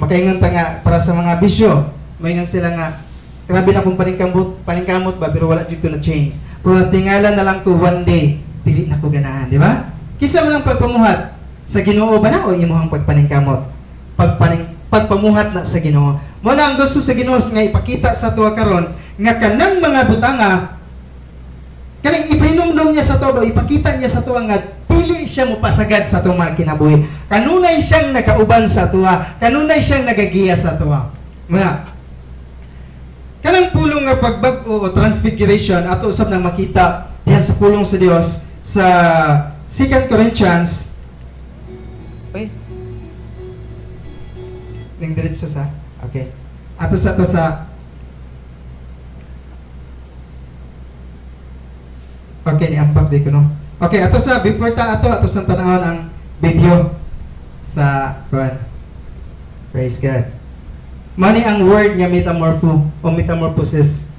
makaingon ta nga para sa mga bisyo, maingon sila nga grabe na akong paningkamot ba, pero wala jud ko na change. Pero natingala na lang ko one day, dili na ko ganahan, di ba? Kinsa man ang pagpamuhat, sa Ginoo ba na o imuhang pagpaningkamot? Pagpamuhat na sa Ginoo. Mo na ang gusto sa Ginoo nga ipakita sa tuwa karon nga kanang mga butanga kanang ipahinumdom niya sa tuwa ba, ipakita niya sa tuwa nga dili siya mopasagad sa atong mga kinabuhi. Kanunay siyang nakauban sa tuwa, kanunay siyang nagagiya sa tuwa. Muna, kanang pulong nga pagbag-o o transfiguration ato usab nang makita diha sa pulong sa Dios sa 2 Corinthians. Uy. Ning diretso sa. Okay. Ato sa ato sa. Okay, ni ambak di ko no. Okay, ato sa before ta ato ato sa tanawon ang video sa kuan. Praise God. Mani ang word nga metamorpho o metamorphosis.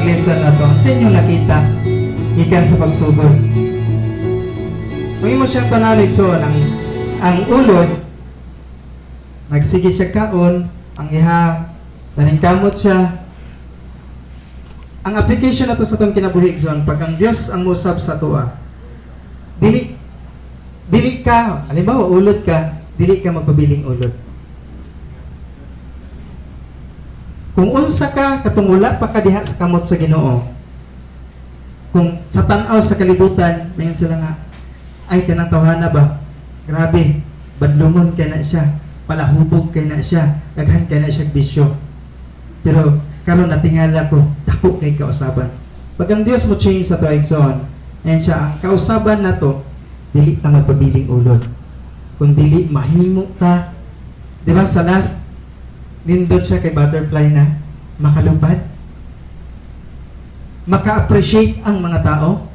Pag-lesson na to, sa inyong nakita gikan sa pagsugod? Kung imo siyang tanawon, igsoon, ang ulod, nagsige siya kaon, ang iha, naningkamot siya. Ang application na to sa atong kinabuhi, igsoon, pag ang Dios ang musab sa atoa, dili dili ka, halimbawa ulod ka, dili ka magpabiling ulod. Kung unsa ka katong wala pa ka diha sa kamot sa Ginoo, kung sa tan-aw sa kalibutan, mayon sila nga, "Ay, kanang tawhana ba? Grabe, badlungon kay na siya, palahubog kay na siya, daghan kay na siya bisyo. Pero karon natingala ko, dako kay kausaban." Pag ang Dios mo change sa to, igsoon, ayan siya, ang kausaban na to, dili ta magpabiling ulod. Kung dili mahimo ta, di ba sa last, nindot siya kay butterfly na makalupad, maka-appreciate ang mga tao.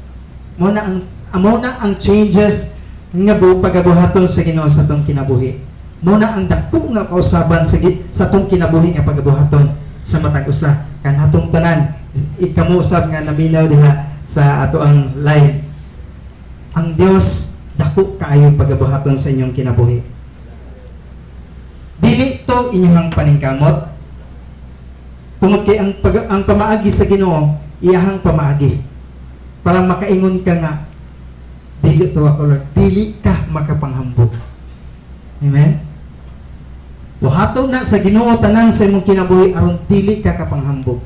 Mo na ang changes nga bu pagabuhaton sa Ginoo sa atong kinabuhi. Mo na ang dako nga kausaban sa atong kinabuhi nga pagabuhaton sa matag usa kanatong tanan, ikamo usab nga naminaw diha sa ato ang live. Ang Dios dako kaayo pagabuhaton sa inyong kinabuhi. Dili to inyong paningkamot tungod kay ang pamaagi sa Ginoo, iyahang pamaagi para makaingon ka nga, "Dili to ako, Lord." Dili ka makapanghambog. Amen. Buhaton na sa Ginoo tanan sa imong kinabuhi aron dili ka kapanghambog,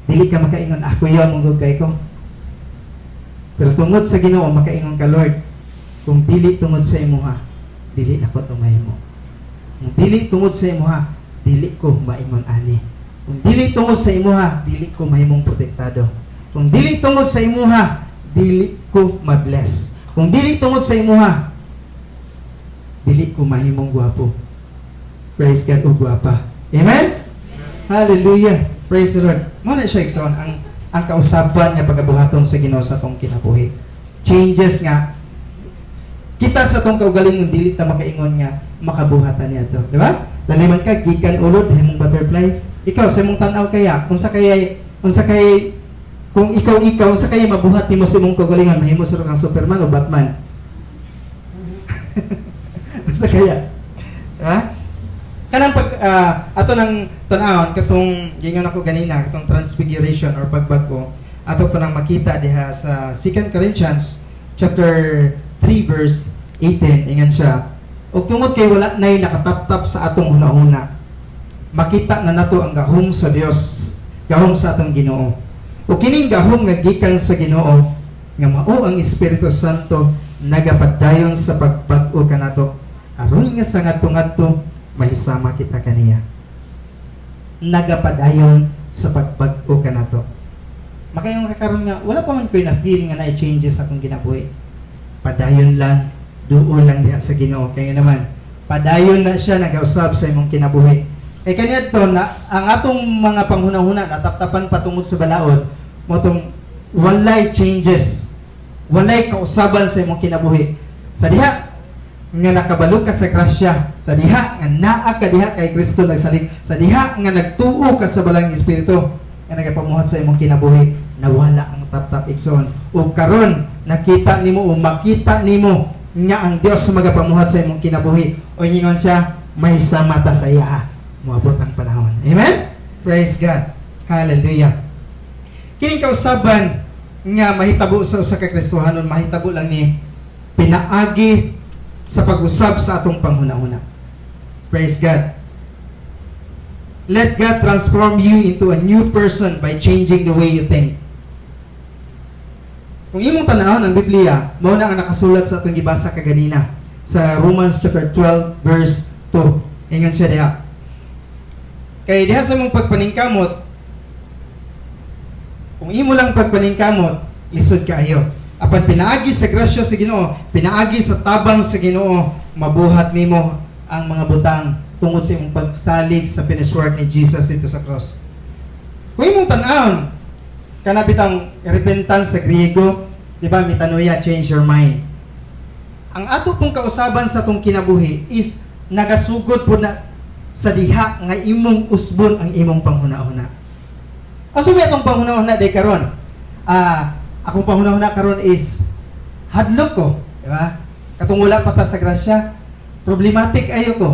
dili ka makaingon, "Ako ya mong kay ko." Pero tungod sa Ginoo makaingon ka, "Lord, kung dili tungod sa imuha, dili nako to mahimo. Kung dili tungod sa imuha, dili ko maingon ani. Kung dili tungod sa imuha, dili ko mahimong protektado. Kung dili tungod sa imuha, dili ko ma-bless. Kung dili tungod sa imuha, dili ko mahimong gwapo." Praise God o gwapa. Amen? Hallelujah. Praise the Lord. Mo na siya, igsoon, ang kausaban nga pagabuhaton sa Ginoo sa atong kinabuhi. Changes nga kita sa atong kaugalingon dili ta makaingon nga makabuhatan niya to, di ba? Dali man ka gikan ulod himong butterfly. Ikaw sa imong tan-aw kaya, unsa kay kung ikaw ikaw, unsa kay mabuhat nimo sa imong kaugalingon, mahimo sa kang Superman o Batman? Unsa kaya? Di ba? Kanang pag ato nang tan-awon katong gingon ako ganina, katong transfiguration or pagbag-o, ato pa nang makita diha sa 2 Corinthians chapter 3 verse 18. Ingon siya, "Ug tungod kay wala nay nakataptap sa atong hunahuna, makita na nato ang gahom sa Dios, gahom sa atong Ginoo. Ug kining gahom nga gikan sa Ginoo nga mao ang Espiritu Santo nagapadayon sa pagbag-o kanato aron nga sa ngadto-ngadto mahisama kita kaniya." Nagapadayon sa pagbag-o kanato. Makaingon ka karon nga, "Wala pa man ko'y na-feel nga na changes sa akong kinabuhi." Padayon lang, duol lang diha sa Ginoo. Kaya naman, padayon na siya nagausab sa imong kinabuhi. Kay kaniadto na ang atong mga panghunahuna nataptapan patungod sa balaod, mo tong walay changes, walay kausaban sa imong kinabuhi. Sa diha nga nakabalo ka sa grasya, sa diha nga naa ka diha kay Kristo nagsalig, sa diha nga nagtuo ka sa Balaang Espiritu nga nagapamuhat sa imong kinabuhi, nawala ang taptap, igsoon. Ug karon nakita nimo o makita nimo nga ang Dios magapamuhat sa imong kinabuhi. O ingon siya, may sama ta sa iya. Moabot ang panahon. Amen? Praise God. Hallelujah. Kining kausaban nga mahitabo sa usa ka Kristohanon, mahitabo lang ni pinaagi sa pag-usab sa atong panghuna-huna. Praise God. Let God transform you into a new person by changing the way you think. Kung imong tanawon ang Biblia, mao na ang nakasulat sa atong gibasa kaganina sa Romans chapter 12 verse 2. Ingon siya diha. Kay diha sa imong pagpaningkamot, kung imo lang pagpaningkamot, lisod kaayo. Apan pinaagi sa grasya sa Ginoo, pinaagi sa tabang sa Ginoo, mabuhat nimo ang mga butang tungod sa imong pagsalig sa finished work ni Jesus dito sa cross. Kung imong tan-awon, kana bitang repentance sa Griego, di ba, metanoia, change your mind. Ang ato pong kausaban sa atong kinabuhi is nagasugod po na sa diha nga imong usbon ang imong panghuna-huna. Asa may atong panghuna-huna day karon? Akong panghuna-huna karon is hadlok ko, di ba? Katong wala pa ta sa grasya, problematic ayo ko.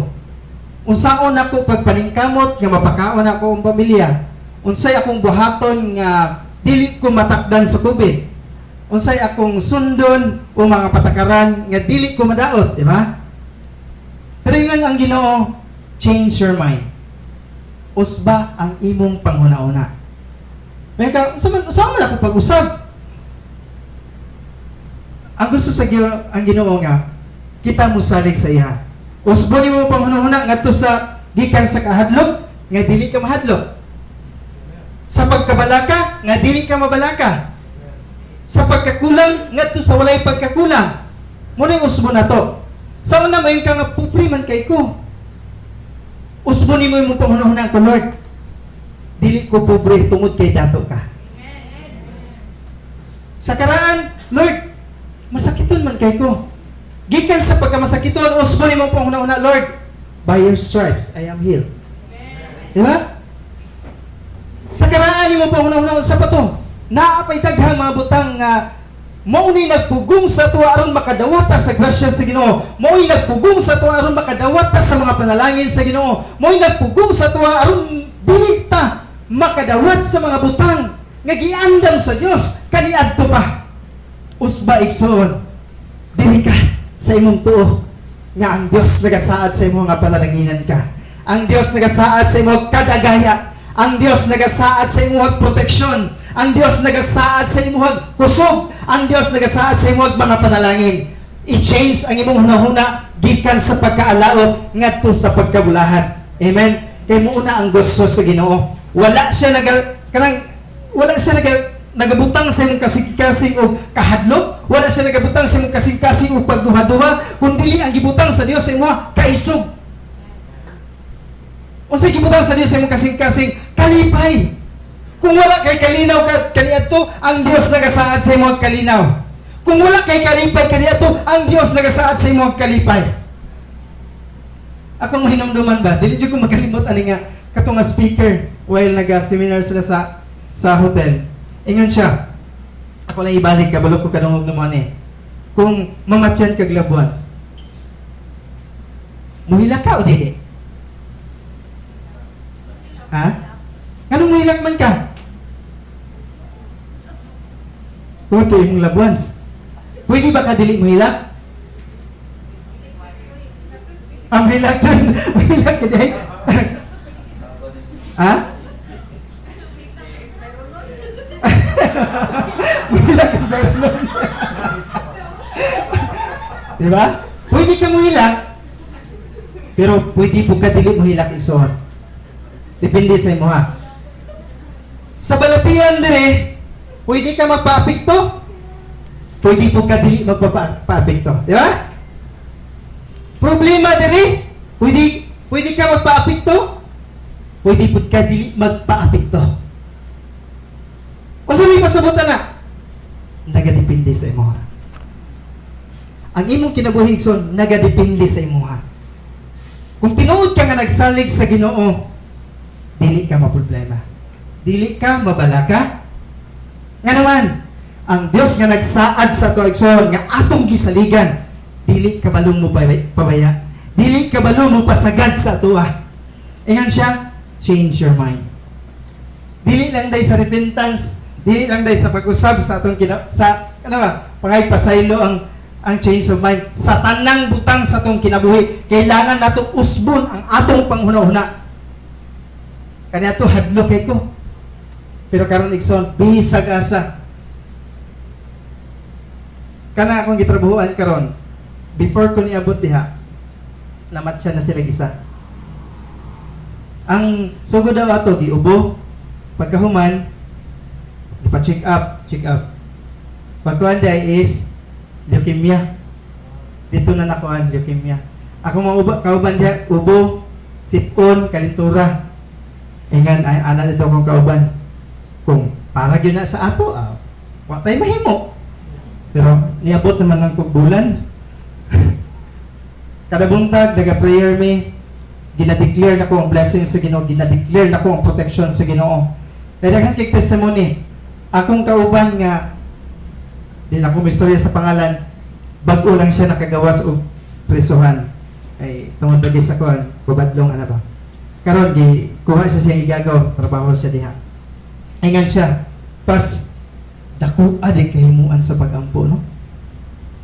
Unsaon nako pagpaningkamot nga mapakaon ako ang pamilya? Unsay akong buhaton nga dili ko matakdan sa COVID? Unsay akong sundon o mga patakaran nga dili ko madaot, di ba? Pero ingon ang Ginoo, change your mind. Usba ang imong panghuna-una. May ka, sa man ako pag-usab? Ang gusto sa Ginoo, ang Ginoo nga kita mosalig sa iya. Usbo nimo panghuna-huna ngadto sa gikan sa kahadlok nga dili ka mahadlok. Sa pagkabalaka nga dili ka mabalaka. Sa pagkakulang ngadto sa walay pagkakulang. Mao na usbo nato. Sa una, mayon ka nga pobre man kay ko. Usbo nimo imong panghuna-huna ko, "Lord, dili ko pobre tungod kay dato ka." Sa karaan, "Lord, masakiton man kay ko." Gikan sa pagkamasakiton, usbo nimo panghuna-huna, "Lord, by your stripes I am healed." Di ba? Sa karaan nimo panghuna-huna sa pato, naa pay daghang mga butang nga mao ni nagpugong sa tuwa aron makadawat ta sa grasya sa Ginoo. Mao ni nagpugong sa tuwa aron makadawat ta sa mga panalangin sa Ginoo. Mao ni nagpugong sa tuwa aron dili ta makadawat sa mga butang nga giandam sa Dios kaniadto pa. Usba, igsoon. Dili ka sa imong tuo nga ang Dios nagasaad sa imong nga panalanginan ka. Ang Dios nagasaad sa imong kadagaya. Ang Dios nagasaad sa imong proteksyon. Ang Dios nagasaad sa imong kusog. Ang Dios nagasaad sa imong mga panalangin. I-change ang imong hunahuna gikan sa pagkaalaot ngadto sa pagkabulahan. Amen. Kay mao na ang gusto sa Ginoo. Wala siya naga kanang wala siya nagabutang sa imong kasing-kasing og kahadlok, wala siya nagabutang sa imong kasing-kasing og pagduha-duha, kundi ang gibutang sa Dios sa imo, kaisog. Unsay gibutang sa Dios sa imong kasing-kasing? Kalipay. Kung wala kay kalinaw ka kaniadto, ang Dios nagasaad sa imong kalinaw. Kung wala kay kalipay kaniadto, ang Dios nagasaad sa imong kalipay. Akong mahinumduman ba, dili jud ko makalimot ani nga kato nga speaker while naga-seminar sila sa hotel. Ingon siya, ako lang ibalik, kabalo ko kadungog naman eh. Kung mamatyan kag loved ones, muhilak ka o dili? Ha? Anong muhilak man ka? Kung ito imong loved ones. Pwede ba ka dili muhilak? Ang hilak dyan. Muhilak ka di. Ha? Muhilak ka pero nun. Di ba? Pwede ka muhilak, pero pwede po ka dili muhilak, igsoon. Depende sa imo ha. Sa balatian dire, pwede ka magpa-apekto, pwede po ka dili magpa-apekto. Di ba? Problema dire, pwede ka magpa-apekto, pwede po ka dili magpa-apekto. Unsa may pasabutan na? Nagadepende sa imo ha. Ang imong kinabuhi, igsoon, nagadepende sa imo ha. Kung tinuod ka nga nagsalig sa Ginoo, dili ka maproblema. Dili ka mabalaka. Nga naman, ang Dios nga nagsaad sa ato, igsoon, nga atong gisaligan, dili ka balong mo pabaya. Dili ka balong mo pasagad sa atoa. Ingon siya, change your mind. Dili lang day sa repentance, dili lang day sa pag-usab sa atong kina, sa ano ba, pangay pasaylo ang change of mind sa tanang butang sa atong kinabuhi. Kailangan nato usbon ang atong panghuna-huna. Kaniadto hadlok kay ko. Pero karon, igsoon, bisag asa. Kana akong gitrabahuan karon, before ko niabot diha, namatyan na sila isa. Ang sugod daw ato, giubo. Pagkahuman, ipa-check up, check up. Pagkuhan day is leukemia. Dito na nakuan leukemia. Ako mga kauban diha, ubo, sipon, kalintura. Ingan ay ana dito akong kauban. Kung para gyud na sa ato, wa tay mahimo. Pero niabot naman ng kog bulan. Kada buntag naga-prayer mi, gina-declare na ko ang blessing sa Ginoo, gina-declare na ko ang protection sa Ginoo. Kay daghan kay testimony. Akong kauban nga di lang ko istorya sa pangalan, bag-o lang siya nakagawas og presohan. Ay tungod lagi sa kuan, babadlong ana ba. Karon gi kuha siya siyang igagaw, trabaho siya diha. Ingan siya, pas dako di kahimuan sa pagampo, no?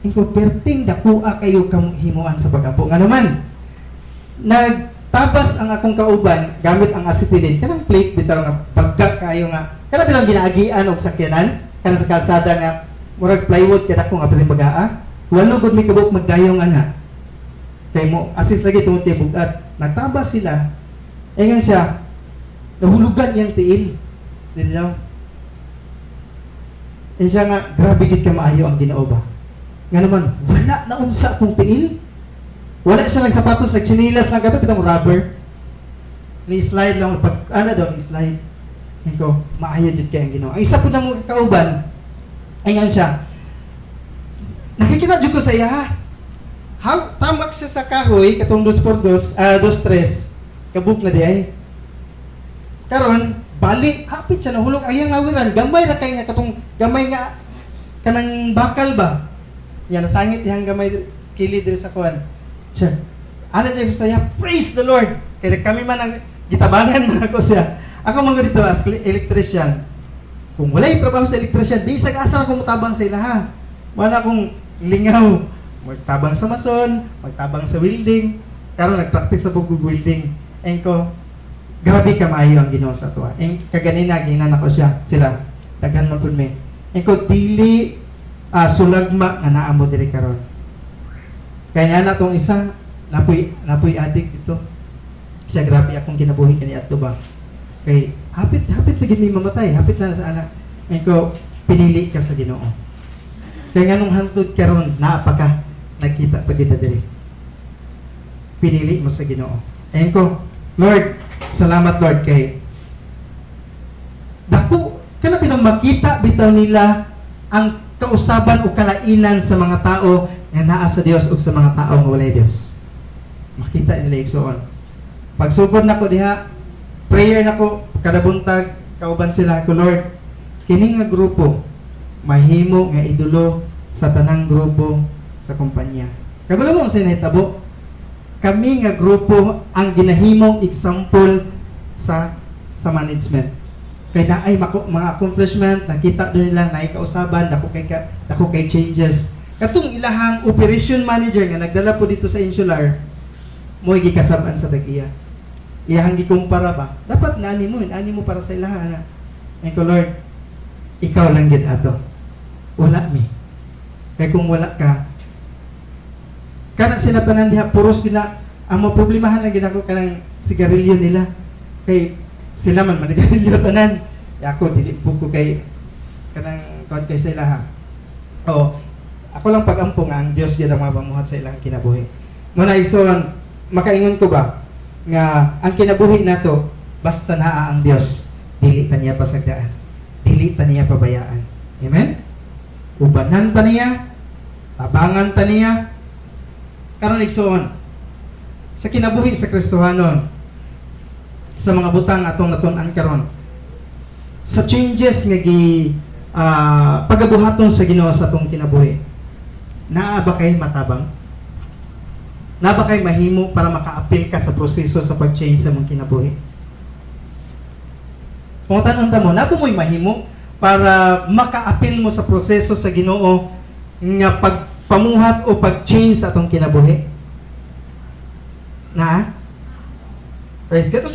Inko perting dako kayo kahimuan sa pagampo. Ngano man, nagtabas ang akong kauban gamit ang acetylene, kanang plate bitaw nga bagga kayo nga kana bilang ginaagian og sakyanan kana sa kalsada nga murag plywood kada ko nga piling bagaa. Walo gud mi kabuk magdayong ana kay mo assist lagi tungod kay bugat. Nagtabas sila, ingon siya, nahulugan iyang tiil dili daw. Eh siya nga, grabe gid ka maayo ang Ginoo ba. Nga naman, wala na unsa akong tiil. Wala siya nagsapatos, nagtsinilas lang kato, bitang rubber. Ni slide lang, pag ana daw, ni slide. Ngayon ko, maayo jud kay ang Ginoo. Ang isa po ng mga kauban, ayan siya. Nakikita jud ko sa iya, ha. How, tamak siya sa kahoy, katong 2x2, ah, 2-3, kabuk na di ay. Karon, bali, hapit siya nahulog. Ang iyang awiran, gamay ra kay nga katong, gamay nga, kanang bakal ba? Yan, nasangit iyang gamay kili diri sa kuan. Siya, ana niya gusto niya, "Praise the Lord!" Kaya kami man ang, gitabangan man ako siya. Ako man dito as electrician. Kung walay trabaho sa electrician, bisag asa ako mutabang sa ila ha. Wala akong lingaw. Magtabang sa mason, magtabang sa welding. Karon nagpractice na pug welding. Eng ko, grabe ka maayo ang Ginoo sa tuwa. Eng kaganina ginan ako siya, sila. Daghan man pud mi. Eng ko dili sulagma nga naa mo diri karon. Kaya na tong isa napoy napoy adik dito. Siya, "Grabe akong kinabuhi kani adto ba." Kay hapit hapit na gid mi mamatay, hapit na sa ana. Eng ko, pinili ka sa Ginoo. Kaya nganong hantod karon naa pa ka, nagkita pa kita diri. Pinili mo sa Ginoo. Ayun ko, "Lord, salamat Lord kay dako kana bitaw makita bitaw nila ang kausaban o kalainan sa mga tao nga naa sa Dios ug sa mga tao nga walay Dios." Makita nila, igsoon. Pagsugod nako diha, prayer nako kada buntag kauban sila ko, "Lord, kini nga grupo mahimo nga idolo sa tanang grupo sa kumpanya." Kabalo mo ang nahitabo? Kami nga grupo ang ginahimong example sa management. Kay naay mga accomplishment, nakita do nila naay kausaban, dako kay changes. Katong ilahang operation manager nga nagdala po dito sa Insular, mo'y gikasab-an sa tag-iya. Iyahang gikumpara ba? Dapat nani mo, nani mo para sa ilaha na. Ay ko, "Lord, ikaw lang gid ato. Wala mi. Kay kung wala ka," kana sila tanan diha puros gina ang maproblemahan lang gid ako kanang sigarilyo nila. Kay sila man manigarilyo tanan. Ya ako dili po ko kay kanang kuan kay sila ha. Oo. Ako lang pag-ampo nga ang Dios gyud ang mapamuhat sa ilang kinabuhi. Mo na, igsoon, makaingon ko ba nga ang kinabuhi nato basta naa ang Dios, dili ta niya pasagdaan. Dili ta niya pabayaan. Amen? Ubanan ta niya, tabangan ta niya. Karon, igsoon, sa kinabuhi sa Kristohanon, sa mga butang atong natun-an karon, sa changes nga gi pagabuhaton sa Ginoo sa atong kinabuhi, naa ba kay matabang? Naa ba kay mahimo para makaapil ka sa proseso sa pag-change sa mong kinabuhi? Pangutan-on ta mo, naa ba mo'y mahimo para makaapil mo sa proseso sa Ginoo nga pagpamuhat o pag-change sa atong kinabuhi? Na? Praise God.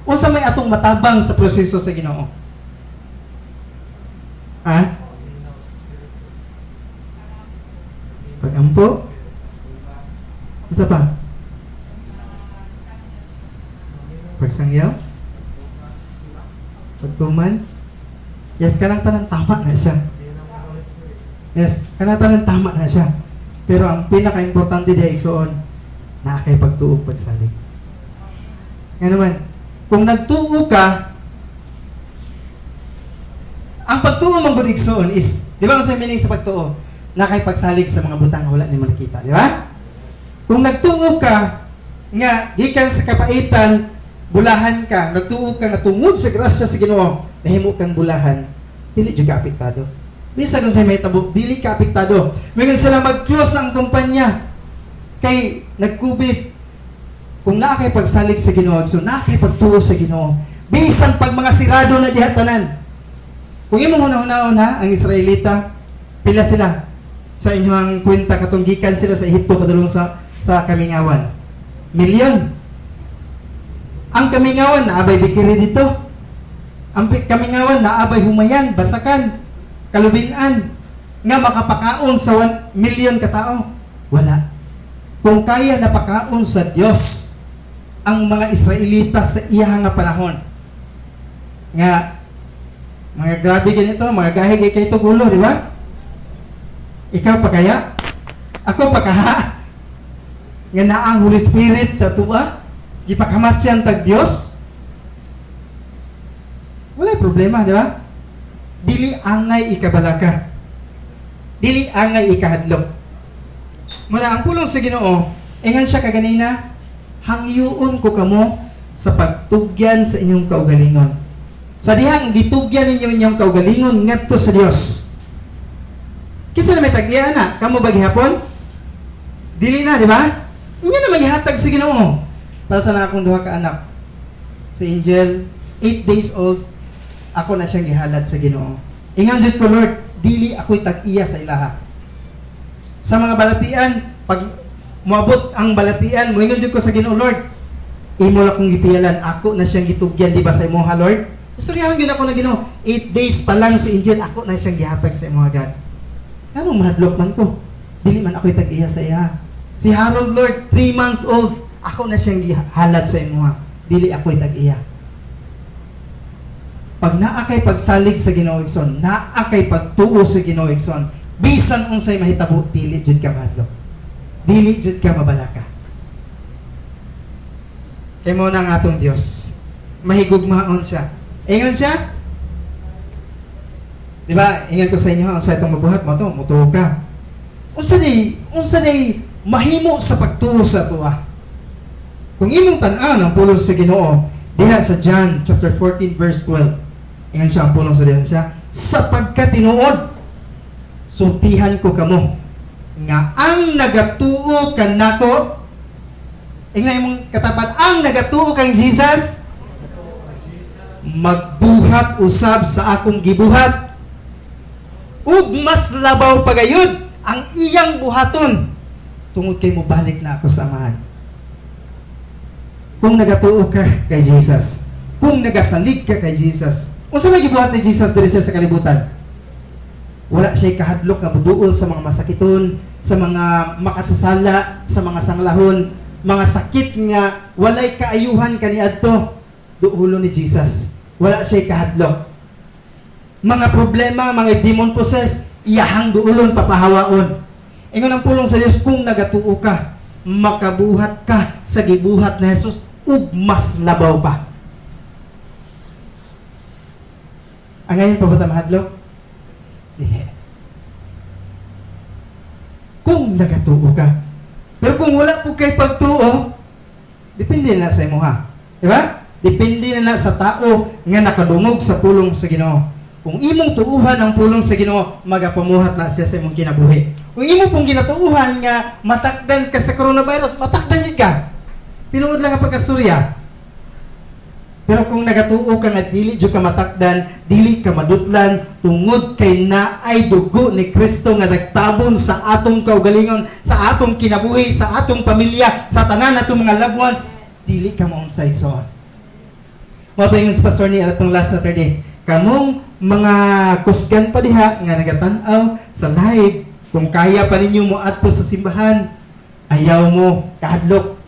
Unsa may atong matabang sa proseso sa Ginoo? Ha? Pagampo? Unsa pa? Pagsangyaw? Pagtuman? Yes, kanang tanan tama na siya. Yes, kanang tanan tama na siya. Pero ang pinaka-importante diya, igsoon, naa kay pagtuo, pagsalig. Nga naman, kung nagtuo ka, ang pagtuo man gud, igsoon, is, di ba ang sa meaning sa pagtuo? Naa kay pagsalig sa mga butang nga wala nimo nakita, di ba? Kung nagtuo ka nga gikan sa kapaitan, bulahan ka, nagtuo ka nga tungod sa grasya sa Ginoo, nahimo kang bulahan, dili jud ka apektado. Bisan unsay mahitabo, dili ka apektado. Moingon sila mag-close ang kumpanya kay nag-COVID. Kung naa kay pagsalig sa Ginoo, so naa kay pagtuo sa Ginoo. Bisan pag mga sirado na diha tanan. Kung imong hunahunahon ha, ang Israelita, pila sila sa inyong kwenta katong gikan sila sa Ehipto padulong sa kamingawan? Milyon. Ang kamingawan naa bay bakery dito? Ang kamingawan naa bay humayan, basakan, kalubinan nga makapakaon sa 1 million katao? Wala. Kung kaya napakaon sa Dios ang mga Israelita sa iya nga panahon nga mga grabe ganito, mga gahi kay kay tugulo, di ba? Ikaw pa kaya? Ako pa kaha? Nga naa ang Holy Spirit sa tuwa? Gipakamatyan tag Dios? Wala problema, di ba? Dili angay ikabalaka. Dili angay ikahadlok. Muna ang pulong sa Ginoo, ingon siya kaganina, "Hangyoon ko kamo sa pagtugyan sa inyong kaugalingon." Sa dihang gitugyan ninyo inyong kaugalingon ngadto sa Dios. Kinsa na may tag-iya na? Kamo ba gihapon? Dili na, di ba? Inyo na maghihatag sa Ginoo. Para sa na akong duha ka anak. Si Angel, 8 days old, ako na siyang gihalad sa Ginoo. Ingon jud ko, "Lord, dili ako'y tag-iya sa ilaha." Sa mga balatian, pag moabot ang balatian, moingon jud ko sa Ginoo, "Lord, imo lang kong gipiyalan, ako na siyang gitugyan, di ba sa imo ha, Lord?" Istoryahan gyud ako na Ginoo. 8 days pa lang si Angel, ako na siyang gihatag sa imo, God. Anong mahadlok man ko? Dili man ako'y tag-iya sa iya. Si Harold, Lord, 3 months old, ako na siyang gihalad sa imo ha. Dili ako'y tag-iya. Pag naa kay pagsalig sa Ginoo, igsoon, naa kay pagtuo sa Ginoo, igsoon, bisan unsay mahitabo, dili jud ka mahadlok. Dili jud ka mabalaka. Kay mao na ang atong Dios. Mahigugmaon siya. Ingon siya, di ba? Ingon ko sa inyo, unsa itong mabuhat mo to, mutuo ka. Unsa day mahimo sa pagtuo sa tuwa? Kung imong tan-aw ang pulong sa Ginoo, diha sa John chapter 14 verse 12. Ingon siya ang pulong sa diyan siya, "Sapagkat tinuod, sultihan ko kamo nga ang nagatuo kanako," ingna imong katapat, "ang nagatuo kang Jesus magbuhat usab sa akong gibuhat ug mas labaw pagayod ang iyang buhaton tungod kay mobalik na ako sa Amahan." Kung nagatuo ka kay Jesus, kung nagasalig ka kay Jesus, unsa may gibuhat ni Jesus diri siya sa kalibutan? Wala siya kahadlok nga buduol sa mga masakiton, sa mga makasasala, sa mga sanglahon, mga sakit nga walay kaayuhan kaniadto. Duulo ni Jesus. Wala siya kahadlok. Mga problema, mga demon possessed, iyahang duulon, papahawaon. Ingon ang pulong sa Dios, kung nagatuo ka, makabuhat ka sa gibuhat ni Jesus ug mas labaw pa. Ang ngayon pa ba ta mahadlok? Dili. Kung nagatuo ka. Pero kung wala po kay pagtuo, depende na sa imo ha. Di ba? Depende na sa tao nga nakadungog sa pulong sa Ginoo. Kung imong tuuhan ang pulong sa Ginoo, magapamuhat na siya sa imong kinabuhi. Kung imo pong ginatuuhan nga matakdan ka sa coronavirus, matakdan jud ka. Tinuod lang ang pagkasturya. Pero kung nagatuo ka nga dili jud ka matakdan, dili ka madutlan tungod kay naay dugo ni Kristo nga nagtabon sa atong kaugalingon, sa atong kinabuhi, sa atong pamilya, sa tanan natong mga loved ones, dili ka maunsay so. Mao to ingon si Pastor ni atong last Saturday. Kamong mga kusgan pa diha nga nagatan-aw sa live, kung kaya pa ninyo mo adto sa simbahan, ayaw mo kahadlok,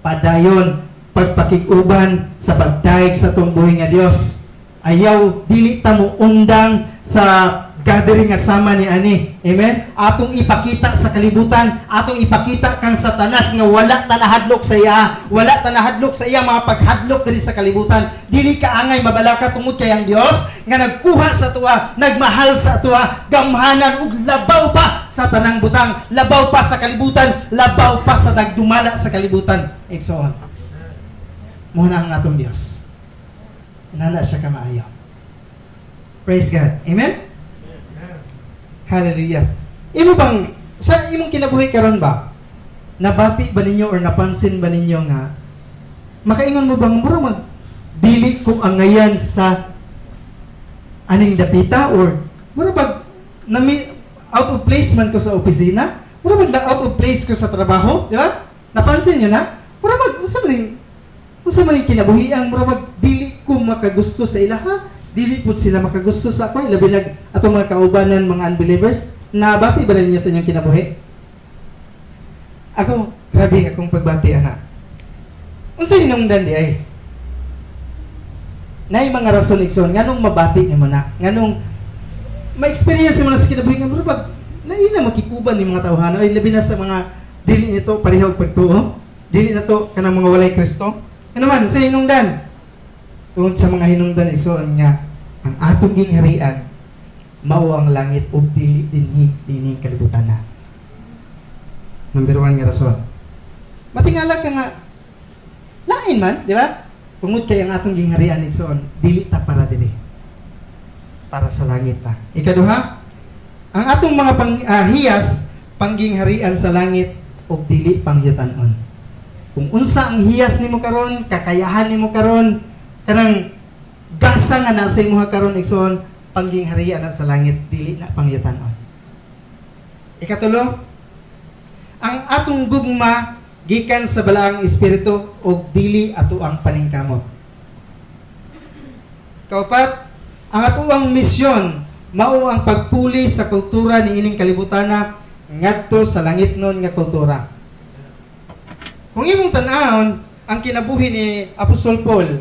padayon pagpakig-uban sa pagdayeg sa atong buhi nga Dios. Ayaw dili ta mo undang sa gathering nga sama ni ani. Amen? Atong ipakita sa kalibutan, atong ipakita kang Satanas nga wala ta nahadlok sa iya, wala ta nahadlok sa iya mga paghadlok diri sa kalibutan. Dili ka angay mabalaka tungod kay ang Dios nga nagkuha sa tuwa, nagmahal sa tuwa, gamhanan ug labaw pa sa tanang butang, labaw pa sa kalibutan, labaw pa sa nagdumala sa kalibutan. Igsoon. Mao na ang atong Dios. Nana siya kamaayo. Praise God. Amen? Hallelujah. Imo bang, sa imong kinabuhi karon ba, nabati ba ninyo or napansin ba ninyo nga, makaingon mo bang, mura mag, dili ko angayan sa aning dapita or mura bag, nami, out of place man ko sa opisina, mura bag na out of place ko sa trabaho, di ba? Napansin nyo na? Mura bag, unsa man yung kinabuhiang, mura bag, dili ko makagusto sa ilaha, dili pud sila makagusto sa ako, labi nag atong mga kaubanan, mga unbelievers. Nabati ba ninyo sa inyong kinabuhi? Ako, grabe akong pagbati, ana. Unsa hinungdan di ay? Naay mga rason, igsoon, nganong mabati nimo na? Nganong ma-experience mo na sa kinabuhi nga mura bag lain na makikuban ni mga tawhana, ay labi na sa mga dili nito pareho og pagtuo, dili na to kanang mga walay Kristo. Ano man sa hinungdan? Tungod sa mga hinungdan, igsoon, nga ang atong gingharian mao ang langit ug dili dinhi dinhi kalibutan na. Number 1 nga rason. Matingala ka nga lain man, di ba? Tungod kay ang atong gingharian, igsoon, dili ta para dili. Para sa langit ta. Ikaduha, ang atong mga hiyas panggingharian sa langit ug dili pangyutan-on. Kung unsa ang hiyas nimo karon, kakayahan nimo karon, kanang gasa nga nasa imuha karon, igsoon, panggingharian na sa langit, dili na pangyutan-on. Ikatulo, ang atong gugma gikan sa balaang espiritu ug dili ato ang paningkamot. Kaupat, ang atoang misyon mao ang pagpuli sa kultura ni ining kalibutana ngadto sa langitnon nga kultura. Kung imong tan-awon ang kinabuhi ni Apostol Paul,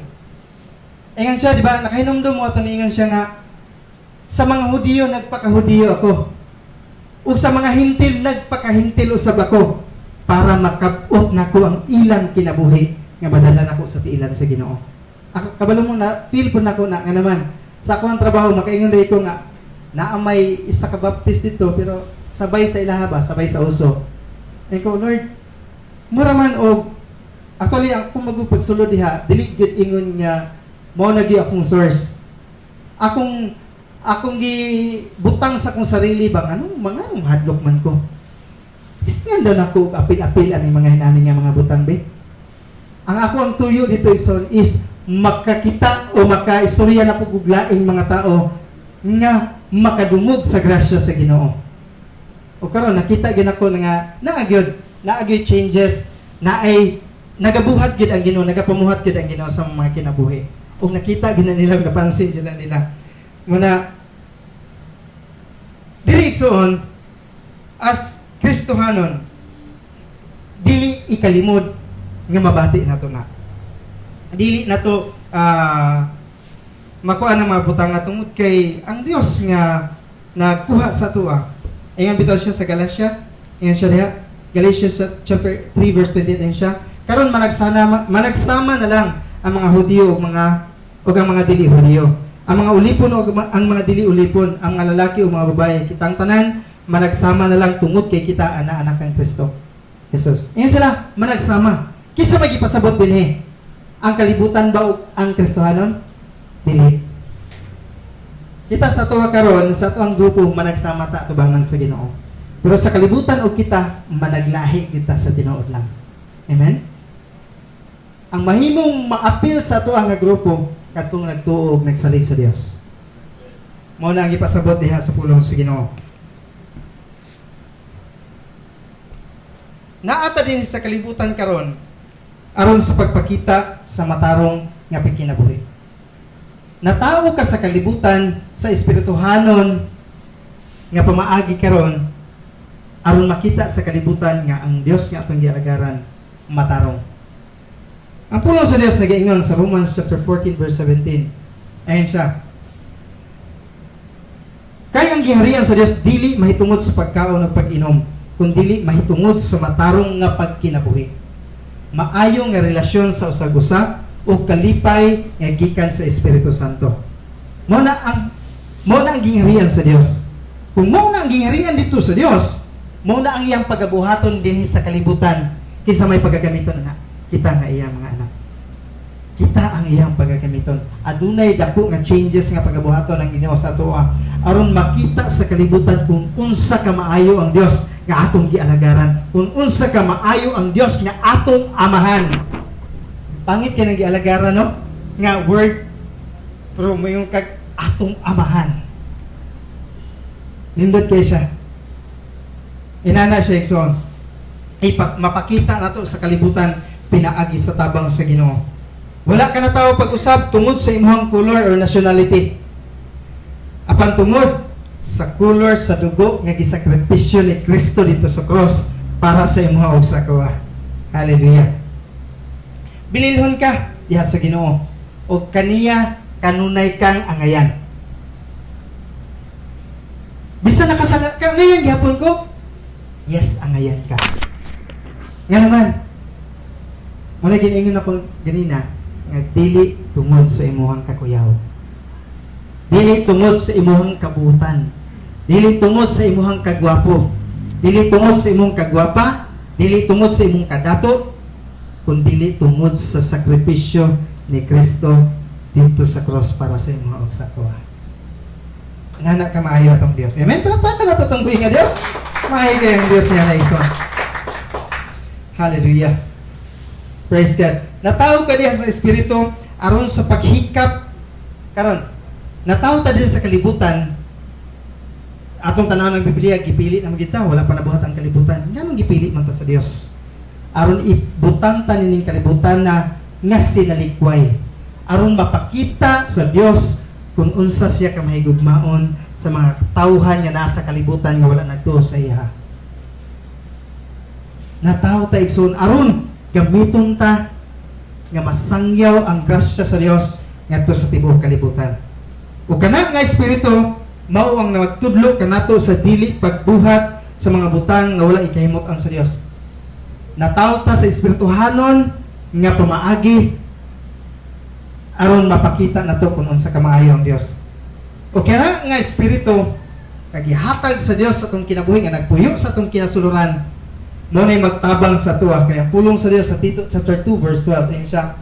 ingon siya, di ba? Nakahinumdum mo ato niingon siya nga sa mga Hudiyo nagpakahudiyo ako. Ug sa mga Hintil nagpakahintil usab ako para makab-ot nako ang ilang kinabuhi nga madala nako sa tiilan sa Ginoo. Ako kabalo mo na feel po nako na nga naman sa akong trabaho makaingon rin ko nga naa may isa ka Baptist dito pero sabay sa ilaha ba, sabay sa uso. Ay ko, Lord, mura man og actually ang kung magupagsulod diha dili gyud ingon nga mao na gyud akong source. Akong gibutang sa akong sarili ba anong mga anong hadlok man ko. Isngan daw nako og apil-apil ani mga hinani nga mga butang be. Ang ako ang tuyo dito, igsoon, is makakita o makaistorya na pug laing mga tao nga makadungog sa grasya sa Ginoo. O karon nakita gyud nako nga naa gyud changes, naay nagabuhat gyud ang Ginoo, nagapamuhat gyud ang Ginoo sa mga kinabuhi. Ug nakita gyud na nila, napansin gyud na nila. Muna diri, igsoon, as Kristohanon, dili ikalimod nga mabati nato na. Dili nato makuha ng mga butang nga tungod kay ang Dios nga nagkuha sa tuwa. Ingon bitaw siya sa Galatia, ingon siya diha, Galatians chapter 3 verse 28 ingon siya, karon managsama na lang ang mga Hudiyo ug ang mga dili Hudiyo. Ang mga ulipon ug ang mga dili ulipon, ang mga lalaki ug mga babae, kitang tanan managsama na lang tungod kay kita ana-anak ng Kristo Jesus. Ingon sila, managsama. Kinsa may gipasabot dinhi? Ang kalibutan ba o ang Kristohanon? Dili. Kita sa tuwa karon, sa atuang grupo managsama ta tubangan sa Ginoo. Pero sa kalibutan og kita managlahi kita sa tinuod lang. Amen. Ang mahimong maapil sa atuang nga grupo katong nagtuo og nagsalig sa Dios. Mao na ang ipasabot diha sa pulong sa Ginoo. Naata din sa kalibutan karon aron sa pagpakita sa matarong nga pagkinabuhi. Natawo ka sa kalibutan sa espirituhanon nga pamaagi karon aron makita sa kalibutan nga ang Dios nga atong gialagaran matarong. Ang pulong sa Dios nagaingon sa Romans chapter 14 verse 17. Ayan siya. Kay ang giharian sa Dios dili mahitungod sa pagkaon ug pag-inom, kundili mahitungod sa matarong nga pagkinabuhi, maayo nga relasyon sa usag-usa ug kalipay nga gikan sa Espiritu Santo. Mao na ang gingharian sa Dios. Kung mao na ang gingharian dito sa Dios, mao na ang iyang pagabuhaton dinhi sa kalibutan kinsa may pagagamiton na kita nga iyang mga anak. Kita ang ang iyang pagkagamiton. Adunay dako nga changes nga pagabuhaton ang Ginoo sa atoa aron makita sa kalibutan kung unsa ka maayo ang Dios nga atong gialagaran, kung unsa ka maayo ang Dios nga atong amahan. Pangit kay nang gialagaran, no, nga word, pero moingon kag atong amahan. Nindot kay siya. Inana siya, igsoon. Mapakita nato sa kalibutan pinaagi sa tabang sa Ginoo. Wala ka na tao pag-usab tungod sa imong color or nationality. Apan tungod sa color sa dugo nga gisakripisyo ni Kristo didto sa cross para sa imong ug sa akoa. Hallelujah. Bililhon ka diha sa Ginoo ug kaniya kanunay kang angayan. Bisan nakasala ka, ngayon gihapon ko. Yes, angayan ka. Nga naman, muna giniingon ako ganina, nga dili tungod sa imuhang kakuyaw. Dili tungod sa imuhang kabutan. Dili tungod sa imuhang kagwapo. Dili tungod sa imong kagwapa. Dili tungod sa imong kadato. Kun dili tungod sa sakripisyo ni Kristo didto sa cross para sa imong ug sa akoa. Nana ka maayo atong Dios. Amen. Palakpakan nato atong buhi nga Dios. Maayo kay ang Dios niya na ison. Hallelujah. Praise God. Natawo ka diha sa Espiritu aron sa paghikap karon. Natawo ta diri sa kalibutan, atong tanaw ng Biblia, gipili naman kita, wala pa nabuhat ang kalibutan. Nganong gipili man ta sa Dios? Aron ibutang ta nining kalibutan na nga sinalikway. Aron mapakita sa Dios kung unsa siya ka mahigugmaon sa mga tawhan nga nasa kalibutan nga wala nagtuo sa iya. Natawo ta, igsoon, aron gamiton ta nga masangyaw ang grasya sa Dios ngadto sa tibuok kalibutan. Ug kana nga espiritu mao ang nagtudlo kanato sa dili pagbuhat sa mga butang nga wala ikahimut-an sa Dios. Natawo ta sa espirituhanon nga pamaagi aron mapakita nato kung unsa ka maayo ang Dios. O kaya nga espiritu kagihatag sa Dios sa atong kinabuhi nga nagpuyo sa atong kinasuluran mo na'y magtabang sa tuwa. Kaya pulong sa Dios sa Tito chapter 2 verse 12, ayun siya,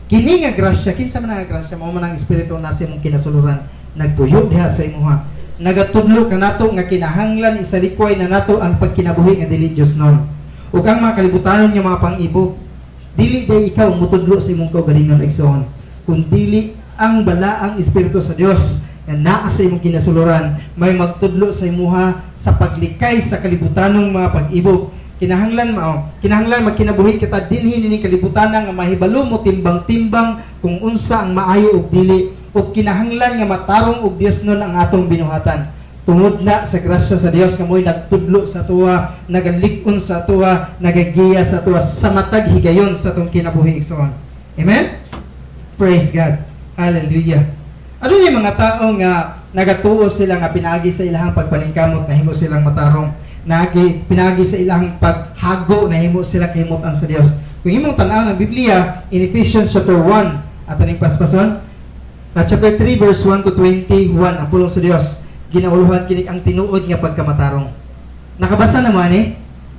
kini nga grasya. Kinsa man nga grasya? Mao man ang espiritu na sa imong kinasuluran nagpuyo diha sa imuha, nagatudlo kanato nga kinahanglan isalikway na nato ang pagkinabuhi nga dili Dios non ug ang mga kalibutanon nga mga pang-ibog. Dili day ikaw mutudlo sa imong kaugalingon, igsoon, kun dili ang balaang espiritu sa Dios nga naa sa imong kinasuluran may magtudlo sa imuha sa paglikay sa kalibutanong mga pag-ibog. Kinahanglan mao, kinahanglan magkinabuhi kita dinhi nining kalibutan nga mahibalo mo timbang-timbang kung unsa ang maayo ug dili, ug kinahanglan nga matarong ug Dios nun ang atong binuhatan tungod na sa grasya sa Dios nga mo'y nagtudlo sa tuwa, nagalig-on sa tuwa, nagagiya sa tuwa sa matag higayon sa atong kinabuhi, igsoon. Amen. Praise God. Hallelujah. Ano yung mga tao nga nagatuo sila nga pinaagi sa ilahang pagpaningkamot nahimo silang matarong, nagi pinaagi sa ilang paghago nahimo sila kahimutan sa Dios? Kung imong tan-aw ng Biblia in Ephesians chapter 1 at aning paspason, chapter 3 verse 1 to 21, ang pulong sa Dios, ginauluhan kini ang tinuod nga pagkamatarong. Nakabasa naman eh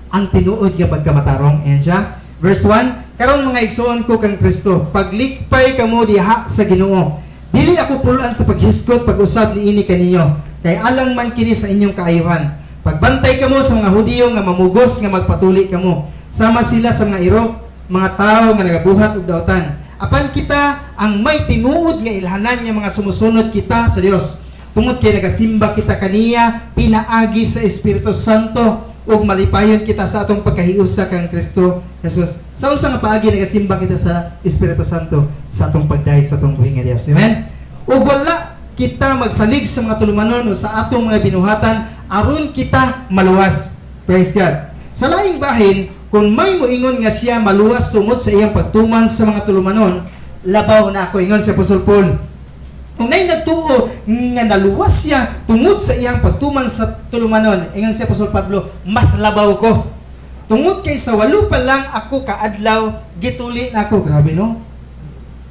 ang tinuod nga pagkamatarong. Ayan siya. Verse 1, "Karon, mga igsoon ko kang Kristo, paglikpay kamo diha sa Ginoo. Dili ako pulan sa paghisgot pag-usab niini kaninyo, kay alang man kini sa inyong kaayuhan. Pagbantay kamo sa mga Hudiyo nga mamugos nga magpatuli kamo. Sama sila sa mga iro, mga tao nga nagabuhat og dautan. Apan kita ang may tinuod nga ilhanan nga mga sumusunod kita sa Dios. Tungod kay nagasimba kita kaniya pinaagi sa Espiritu Santo ug malipayon kita sa atong pagkahiusa kang Kristo Jesus." Sa unsa nga paagi nagasimba kita sa Espiritu Santo? Sa atong pagdayeg sa atong buhi nga Dios. Amen. Ug wala kita magsalig sa mga tulumanon o sa atong mga binuhatan aron kita maluwas. Praise God. Sa laing bahin, kung may moingon nga siya maluwas tungod sa iyang pagtuman sa mga tulumanon, labaw na ako, ingon si Apostol Paul. Kung nay nagtuo nga naluwas siya tungod sa iyang pagtuman sa tulumanon, ingon si Apostol Pablo, mas labaw ko. Tungod kay sa 8 pa lang ako kaadlaw, gituli na ako. Grabe, no?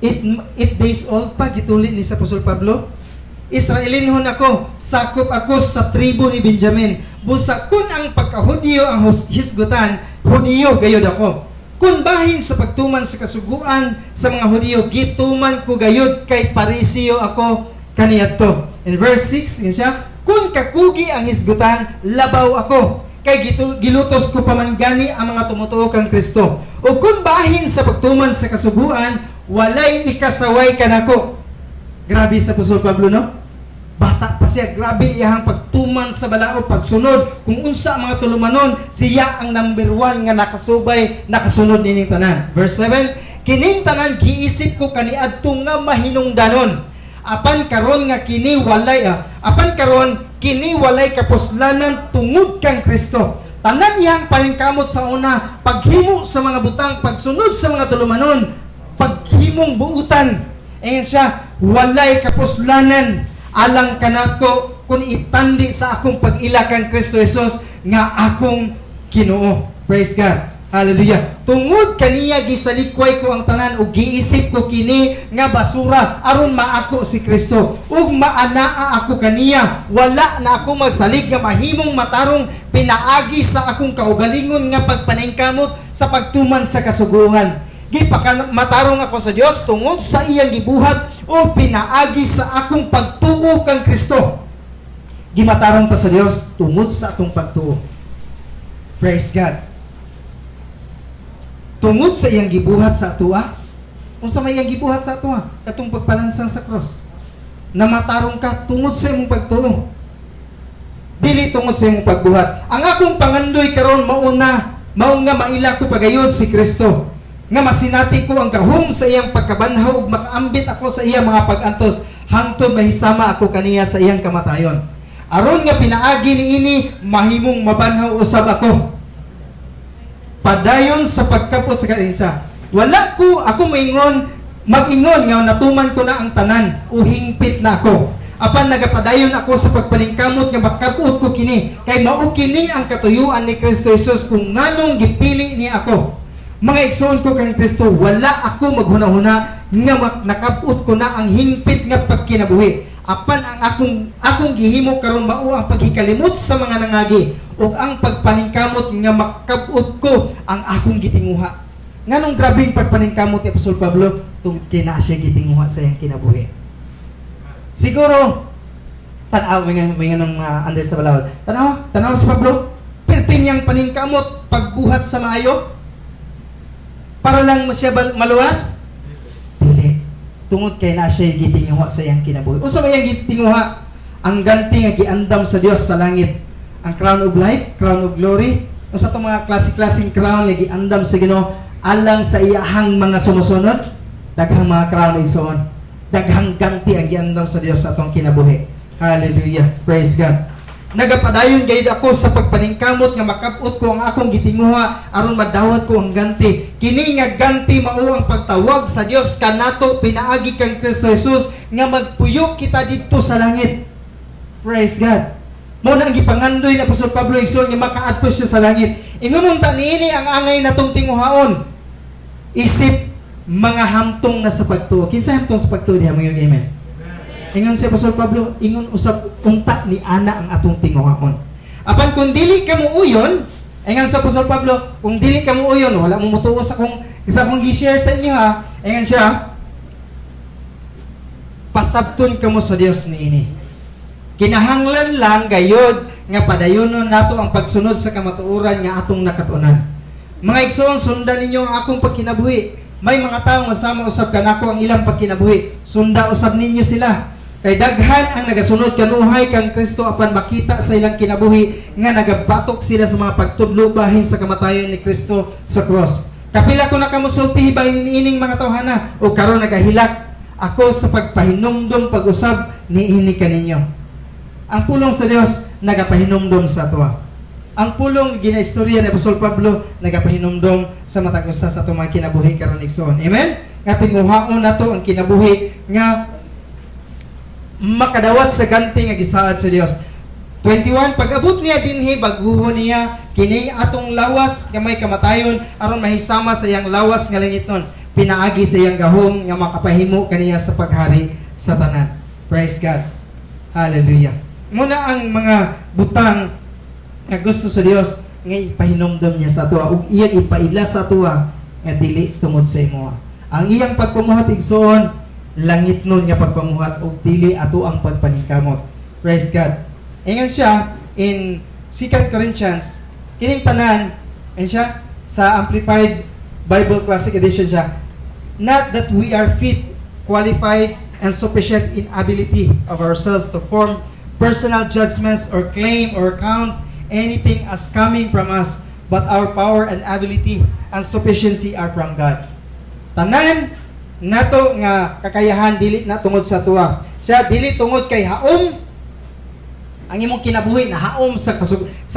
8 days old pa, gituli ni sa Apostol Pablo. Israelinhon ako, sakop ako sa tribo ni Benjamin. Busa kun ang pagkahudyo ang hisgutan, Hudiyo gayod ako. Kung bahin sa pagtuman sa kasuguan sa mga Hudiyo, gituman ko gayud kay Pariseo ako kaniadto. In verse 6, yun siya, kung kakugi ang hisgutan, labaw ako. Kay gilutos ko pa man gani ang mga tumutuo kang Kristo. O kung bahin sa pagtuman sa kasuguan, walay ikasaway kanako. Grabe sa Apostol Pablo, no? Bata pa siya, grabe iyang pagtuman sa balao, pagsunod. Kung unsa ang mga tulumanon, siya ang number one nga nakasubay, nakasunod nining tanan. Verse 7, kining tanan giisip ko kaniadto nga mahinungdanon. Apan karon kini walay kapuslanan tungod kang Kristo. Tanan iyang paningkamot sa una, paghimo sa mga butang, pagsunod sa mga tulumanon, paghimong buutan. Ingon siya, walay kapuslanan alang kanato kung itandi sa akong pag-ila kang Kristo Jesus nga akong Ginoo. Praise God. Hallelujah. Tungod kaniya gisalikway ko ang tanan ug giisip ko kini nga basura aron maako si Kristo. Ug maanaa ako kaniya, wala na ako magsalig nga mahimong matarong pinaagi sa akong kaugalingon nga pagpaningkamot sa pagtuman sa kasuguan. Gipakamatarong ako sa Dios tungod sa iyang gibuhat o pinaagi sa akong pagtuo kang Kristo. Gimatarong ta sa Dios tungod sa atong pagtuo. Praise God. Tungod sa iyang gibuhat sa atoa, unsa may iyang gibuhat sa atoa? Katong pagpalansang sa cross. Namatarong ka tungod sa imong pagtuo. Dili tungod sa imong pagbuhat. Ang akong pangandoy karon mauna, mao nga maila ko pagayod si Kristo. Nga masinati ko ang gahom sa iyang pagkabanhaw ug makaambit ako sa iyang mga pag-antos hangtod mahisama ako kaniya sa iyang kamatayon. Aron nga pinaagi niini mahimong mabanhaw usab ako. Padayon sa pagkapot sa kainsa. Wala ko ako maingon mag-ingon nga natuman ko na ang tanan o hingpit na ako. Apan nagapadayon ako sa pagpaningkamot nga makabot ko kini kay mao kini ang katuyuan ni Kristo Jesus kung nganong gipili niya ako. Mga igsoon ko kang Kristo, wala ako maghuna-huna nga nakabot ko na ang hingpit nga pagkinabuhi. Apan ang akong akong gihimo karon mao ang paghikalimot sa mga nangagi ug ang pagpaningkamot nga makabot ko ang akong gitinguha. Nganong grabeng pagpaningkamot ni Apostol Pablo? Tungod kay naa siya gitinguha sa iyang kinabuhi. Siguro tanaw may nga ng under sa balawad. Tanaw, tanaw sa Pablo. Perti niyang paningkamot pagbuhat sa maayo para lang mo siya maluwas? Dili. Tungod kay naa siya gitinguha sa iyang kinabuhi. Unsa may iyang gitinguha? Ang ganti nga giandam sa Dios sa langit. Ang crown of life, crown of glory. Unsa tong mga klase-klaseng crown nga giandam sa Ginoo alang sa iyahang mga sumusunod? Daghang mga crown, igsoon. Daghang ganti ang giandam sa Dios sa atong kinabuhi. Hallelujah. Praise God. Nagapadayon gayud ako sa pagpaningkamot nga makab-ot ko ang akong gitinguha aron madawat ko ang ganti. Kini nga ganti mao ang pagtawag sa Dios kanato pinaagi kang Kristo Jesus nga magpuyok kita didto sa langit. Praise God. Mao na ang gipangandoy ni Apostol Pablo, igsoon, nga makaadto siya sa langit. Ingon unta niini ang angay natong tinguhaon. Isip mga hamtong na sa pagtuo. Kinsa hamtong sa pagtuo diha mo yung amen? Ingon si Apostol Pablo, ingon usab unta ni ana ang atong tinguhaon. Apan kung dili ka mo uyon, ingon sa Apostol Pablo, kung dili ka mo uyon, wala mo motuo sa akong gi-share sa inyo ha. Ingon siya, pasabton kamo sa Dios niini. Kinahanglan lang gayod nga padayonon nato ang pagsunod sa kamatuoran nga atong nakatunan. Mga igsoon, sundan ninyo ang akong pagkinabuhi. May mga taong masama usab kanako ang ilang pagkinabuhi. Sunda usab ninyo sila. Kay daghan ang nagasunod kanuhay kang Kristo apan makita sa ilang kinabuhi nga nagabatok sila sa mga pagtudlo bahin sa kamatayon ni Kristo sa cross. Kapila ko na kamusulti bahin niining mga tawhana o karon nagahilak ako sa pagpahinumdom pag-usab niini kaninyo. Ang pulong sa Dios nagapahinumdom sa atoa. Ang pulong ginaistorya ni Apostol Pablo nagapahinumdom sa matag usa sa atong mga kinabuhi karon, igsoon. Amen? Nga tinguhaon nato ang kinabuhi nga makadawat sa ganti nga gisaad sa Dios. 21, pag-abot niya dinhi, baguhon niya kining atong lawas nga may kamatayon aron mahisama sa iyang lawas nga langitnon pinaagi sa iyang gahom nga makapahimo kaniya sa paghari sa tanan. Praise God. Hallelujah. Muna ang mga butang nga gusto sa Dios nga ipahinumdom niya sa atoa ug iyang ipaila sa atoa. nga dili tungod sa imoha. Ang iyang pagpamuhat, igsoon, langit nun nga pagpamuhat ug dili ato ang pagpaningkamot. Praise God. Ingon siya in 2 Corinthians, kining tanan, ingon siya sa Amplified Bible Classic Edition siya, "Not that we are fit, qualified, and sufficient in ability of ourselves to form personal judgments or claim or count anything as coming from us, but our power and ability and sufficiency are from God." Tanan nato nga kakayahan dili na tungod sa atoa. Siya dili tungod kay haom ang imong kinabuhi na haom sa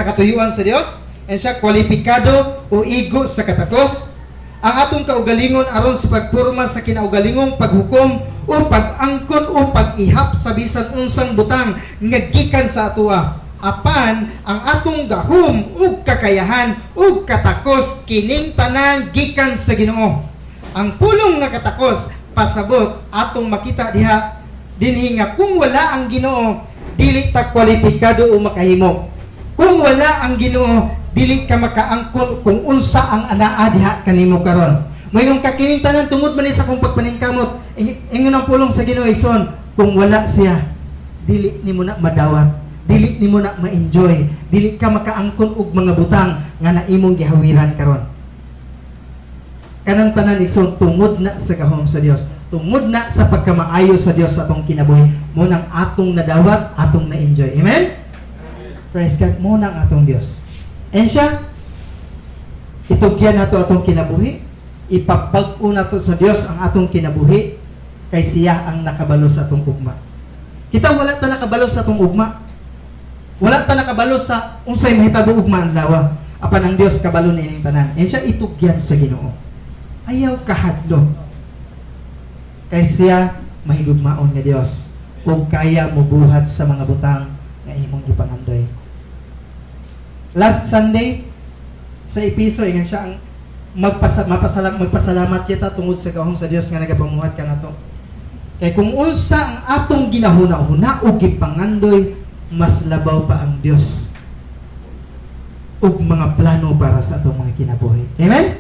katuyuan sa Dios, and siya kwalipikado o igo sa katakos. Ang atong kaugalingon aron sa pagpurma sa kinaugalingong paghukom o pag-angkon o pag-ihap sa bisan unsang butang nga gikan sa atoa. Apan ang atong gahom ug kakayahan ug katakos, kining tanan gikan sa Ginoo. Ang pulong nga katakos pasabot atong makita diha dinhi nga kung wala ang Ginoo, dili ta kwalipikado o makahimo. Kung wala ang Ginoo, dili ka makaangkon kung unsa ang anaa diha kanimo karon. Moingon ka, kining tanan tungod man ni sa akong pagpaningkamot. Ingon ang pulong sa Ginoo, igsoon, kung wala siya, dili nimo na madawat, dili nimo na ma-enjoy, dili ka makaangkon og mga butang nga naimong gihawiran karon. Kanang tanan, igsoon, tungod na sa gahom sa Dios, tungod na sa pagkamaayo sa Dios sa atong kinabuhi, mao nang atong nadawat, atong na-enjoy. Amen? Praise God. Mao nang atong Dios. And siya, itugyan nato atong kinabuhi, ipabag-o nato sa Dios ang atong kinabuhi, kay siya ang nakabalo sa atong ugma. Kita wala ta nakabalo sa atong ugma. Wala ta nakabalo sa unsay mahitabo ugma adlaw. Apan ang Dios kabalo niining tanan. And siya, itugyan sa Ginoo. Ayaw kahadlok. Kay siya mahigugmaon nga Dios ug kaya mobuhat sa mga butang nga imong gipangandoy. Last Sunday sa Episo, ingon siya ang magpasalamat kita tungod sa gahom sa Dios nga nagapamuhat kanato. Kay kung unsa ang atong ginahuna-huna o gipangandoy, mas labaw pa ang Dios ug mga plano para sa atong mga kinabuhi. Amen?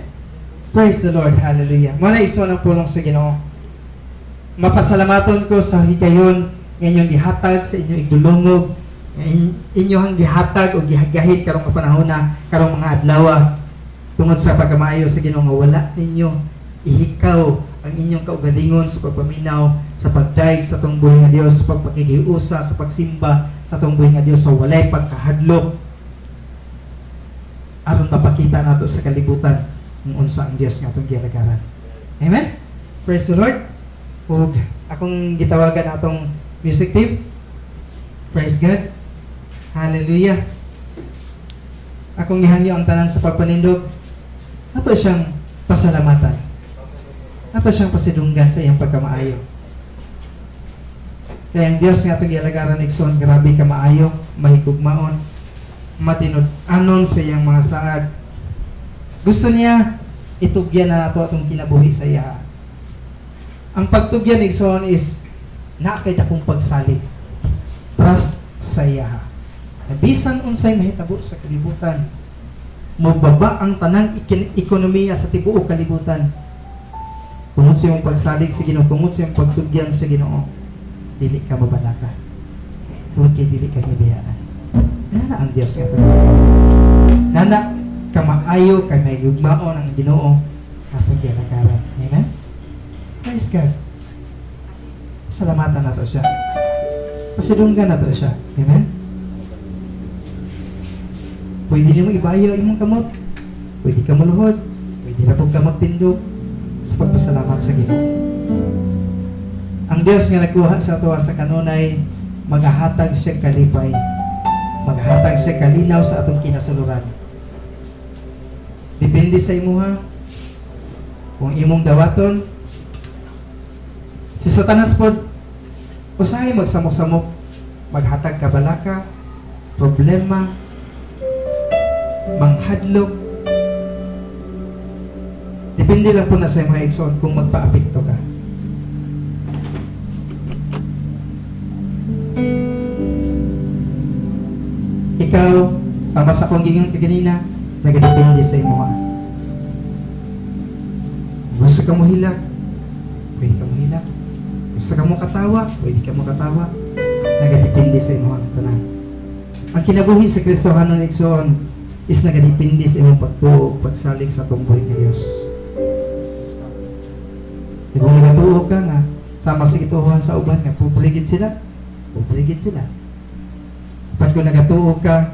Praise the Lord. Hallelujah. Mao na, igsoon, ang pulong sa Ginoo. Mapasalamaton ko sa higayon nga inyong gihatag sa inyong igdulongog, nga inyong gihatag o gihagahit karong kapanahon na, karong mga adlaw, tungod sa pagkamaayo sa Ginoo nga wala ninyo ihikaw ang inyong kaugalingon sa pagpaminaw, sa pagdayeg sa atong buhi nga Dios, sa pagpakikiusa, sa pagsimba sa atong buhi nga Dios sa walay pagkahadlok, aron mapakita nato sa kalibutan kung unsa ang Dios nga atong gialagaran. Amen? Praise the Lord. Ug akong gitawagan atong music team. Praise God. Hallelujah. Akong gihangyo ang tanan sa pagpanindog. Ato siyang pasalamatan. Ato siyang pasidunggan sa iyang pagkamaayo. Kaya ang Dios nga atong gialagaran, igsoon, grabe ka maayo, mahigugmaon, matinud-anon sa iyang mga saad. Gusto niya itugyan na nato atong kinabuhi sa iya. Ang pagtugyan, igsoon, is naa kay dakong pagsalig. Trust sa iya. Bisan unsay mahitabo sa kalibutan, mobaba ang tanang ekonomiya sa tibuok kalibutan. Tungod sa imong pagsalig sa Ginoo, tungod sa imong pagtugyan sa Ginoo, dili ka mabalaka. Tungod kay dili ka niya bayaan. Nana ang Dios nga atong. Nana kamaayo kay mahigugmaon ang Ginoo atong gialagaran. Amen. Praise God. Salamatan nato siya. Pasidunggan nato siya. Amen. Pwede nimo ibayo imong kamot. Pwede ka muluhod. Pwede ra pud ka magtindog sa pagpasalamat sa Ginoo. Ang Dios nga nagkuha sa atoa sa kanunay, magahatag siya kalipay. Magahatag siya kalinaw sa atong kinasuluran. Depende sa imuha kung imong dawaton. Si Satanas pod usahay magsamok-samok, maghatag kabalaka, problema, manghadlok. Depende lang po na sa imong, igsoon, kung magpaapekto ka. Ikaw, sama sa akong giingon kaganina, nagadepende sa imuha. Gusto ka mo hilak, pwede ka mo hilak. Gusto ka mo katawa, pwede ka mo katawa. Nagadepende sa imong tanan. Ang kinabuhi sa Kristohanon, igsoon, is nagadepende sa imong pagtuo, pagsalig sa atong buhi nga Dios. Di kung nagatuo ka nga, sama sa gituohan sa uban nga, pobre gid sila, pobre gid sila. Pag kung nagatuo ka,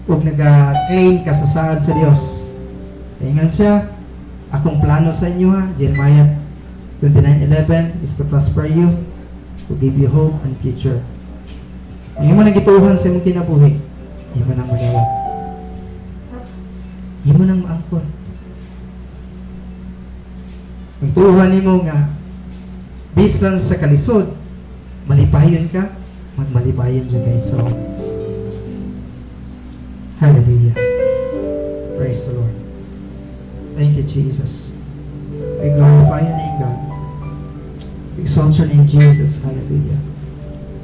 ug naga-claim ka sa saad sa Dios, ingon siya, "Akong plano sa inyo ha," Jeremiah 29:11, "is to prosper you, to give you hope and future." Ang imo nang gituohan sa imong kinabuhi, imo nang magawa. Imo nang maangkon. Magtuohan nimo nga bisan sa kalisod, malipayon ka, magmalipayon jud kay so. Hallelujah. Praise the Lord. Thank you, Jesus. We glorify your name, God. We exalt your name, Jesus. Hallelujah.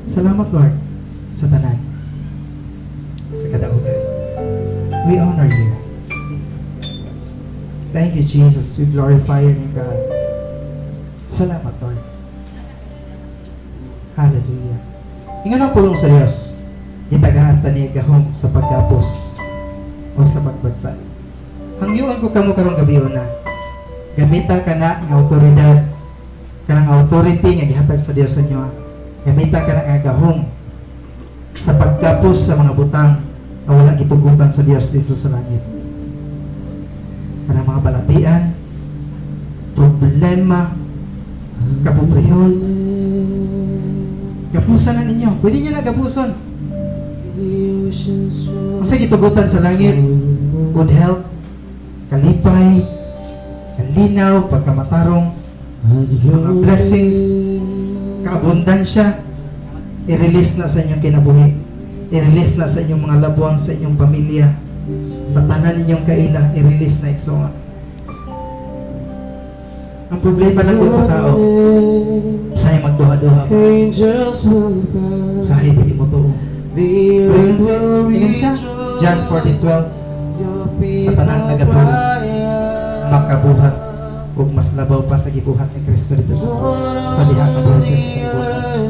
Salamat, Lord, sa tanan. Sa kadaugan. We honor you. Thank you, Jesus. We glorify your name, God. Salamat, Lord. Hallelujah. Ingon ang pulong sa Diyos, gitagaan ta niya gahom sa pagkapos o sa pagbadbad. Hangyoon ko kamo karong gabi na gamita kana nga awtoridad, kanang authority nga gihatag sa Dios sa inyo. Gamita kana nga gahom sa pagkapos sa mga butang nga wala gitugutan sa Dios dito sa langit. Kanang mga balatian, problema, kapobrehon, gapusan na ninyo. Pwede nyo na gapuson. Kasi gitugutan sa langit, good health, kalipay, kalinaw, pagkamatarong, mga blessings, kaabundansya, i-release na sa inyong kinabuhi. I-release na sa inyong mga labuan, sa inyong pamilya, sa tanan ninyong kaila, i-release na, igsoon. Ang problema lang gud sa tao, usahay magduha-duha pa. Angels will bow. Usahay dili mo tuo. The Pero earth will ingon siya, John 14:12, rejoice. sa tanang nagatuo, makabuhat ug mas labaw pa sa gibuhat ni Kristo dito sa diha nga buhay siya sa kalibutan.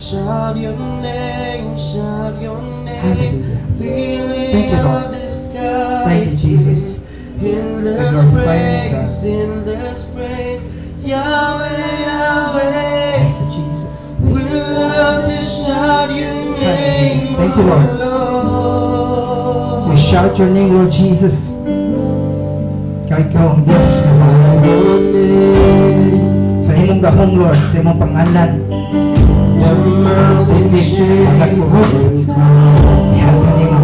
Shout your name, shout your name. Hallelujah. Feeling Thank you, Lord. of the skies. Thank you, Jesus. Endless I glorify you, God. Praise, endless praise. Yahweh, Yahweh. Thank you, Jesus. We love to shout your name, Thank you, Lord. Oh Lord. We shout your name, Lord Jesus. Ikaw, ikaw ang Diyos na mahal. Sa imong gahom, Lord, sa imong pangalan, The mountain hindi magagkuhog. Diha ka nimo.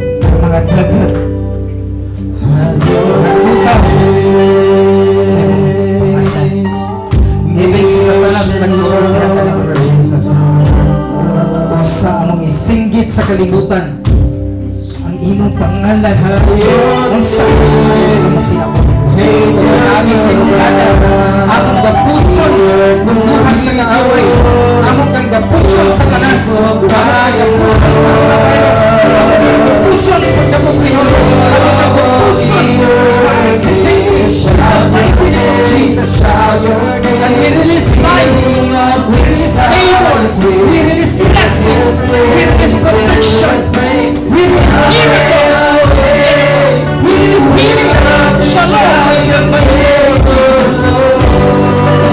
Ang mga dagat, mga butaw, sa imong pangalan. Ibig sa Satanas nagkuhog, diha ka nimo, Lord Jesus. Usa among isinggit sa kalibutan ang imong pangalan, unsa sa imong pinabuhi. Kami sa imong ngalan, among gapuson munduhan sa kaaway, among kang gapuson sa tanas, among kang gapuson coronavirus, among kang gapuson pagkapobrehon, among kang gapuson aksidente, in the mighty name of Jesus. And we release life, we release favor, we release blessings, we release protection, we release miracles, we release healing, shalom, in the mighty name of Jesus.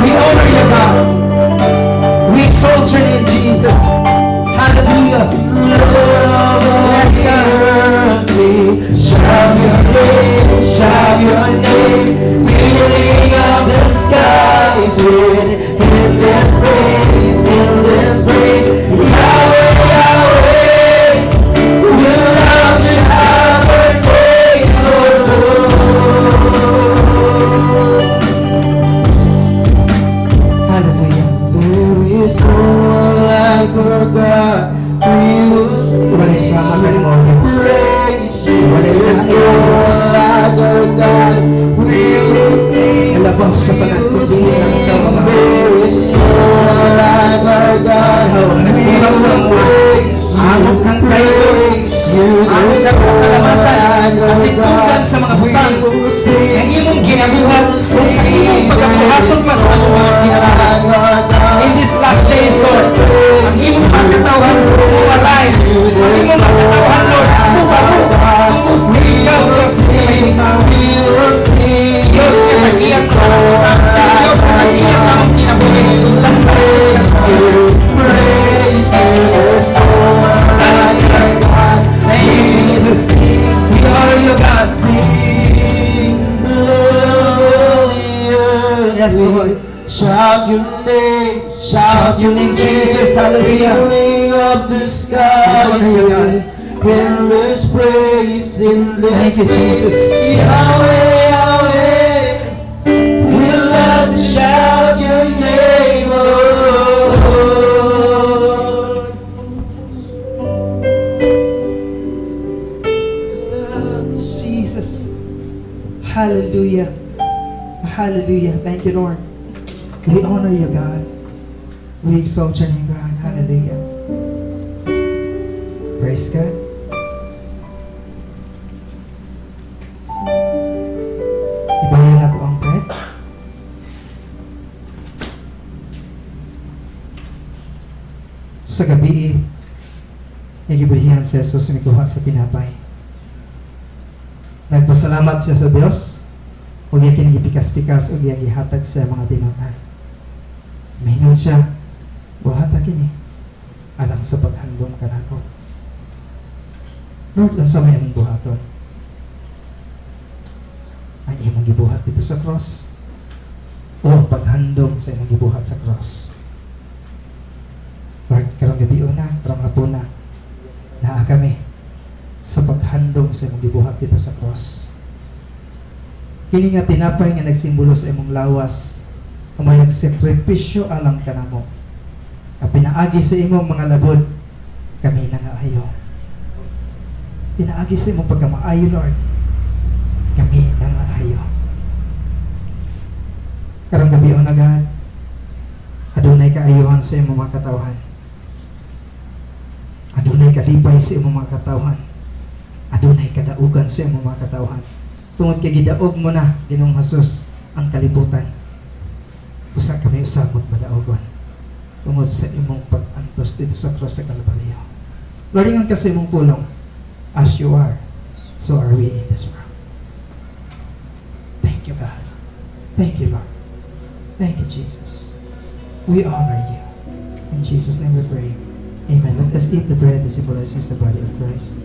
We honor you, God. We exalt your name, Jesus. Hallelujah. Yes, God. Shout your name, filling up the skies with endless praise, endless praise. Yahweh, Yahweh, we love to shout your name, oh Lord. Hallelujah. There is no one like our God. We will Walay sama kanimo, Diyos. Praise you. Walay There's no one like our God. We will sing. Nalabaw sa tanan We will kundi lang ikaw, sing. Ama. There is no one like our God. Ikaw ang We nagbuhat sa will mga praise you. among kang kayo. Praise you. Among kang pasalamatan. Kasitugan sa mga butang. We will sing. Ang imong Gihatod pa sa among mga kinabuhi. In these last days, Lord, ang imong mga katawhan mo arise. Ang imong mga katawhan, Lord, mo We Ikaw, will Diyos, sing, we will sing. Diyos nga tag-iya sa Diyos nga tag-iya sa among kinabuhi. Praise you, praise you. There's no one like our God. Thank you, Jesus. We are your God. Sing, Lord, all the earth. Yes, Lord. Shout your name, Jesus. Hallelujah. Filling up the skies. Hallelujah. In this praise, in this Thank you, Jesus. Yahweh, Yahweh, we love to shout your name, oh Lord. Jesus. Hallelujah. Hallelujah. Thank you, Lord. We honor you, God. We exalt your name, God. Hallelujah. Praise God. Ibayan nato ang bread. Sa gabi, nagibilhian si Jesus, mikuha sa tinapay. Nagpasalamat siya sa Dios ug iya kini gipikas-pikas ug iya gihatag sa mga tinunan. Miingon siya, "Buhata kini alang sa paghandom kanako." Lord, unsa may among buhaton? Ang imong gibuhat dito sa cross o ang paghandom sa imong gibuhat sa cross? Lord, karong gabi una, karong hapuna, naa kami sa paghandom sa imong gibuhat dito sa cross. Kini nga tinapay nga nagsimbolo sa imong lawas, amoy nagsakripisyo alang kanamo. Nga pinaagi sa imong mga labod, kami nangaayo. Pinaagi sa imong pagkamaayo, Lord, kami nangaayo. Karong gabi una, God, adunay kaayuhan sa imong mga katawhan. Adunay kalipay sa imong mga katawhan. Adunay kadaugan sa imong mga katawhan. Tungod kay gidaog mo na, Ginoong Jesus, ang kalibutan. Usa kami usab magmadaogon tungod sa imong pag-antos dito sa cross sa Kalbaryo. Lord, ingon ka sa imong pulong, as you are, so are we in this world. Thank you, God. Thank you, Lord. Thank you, Jesus. We honor you. In Jesus' name we pray. Amen. Let us eat the bread that symbolizes the body of Christ.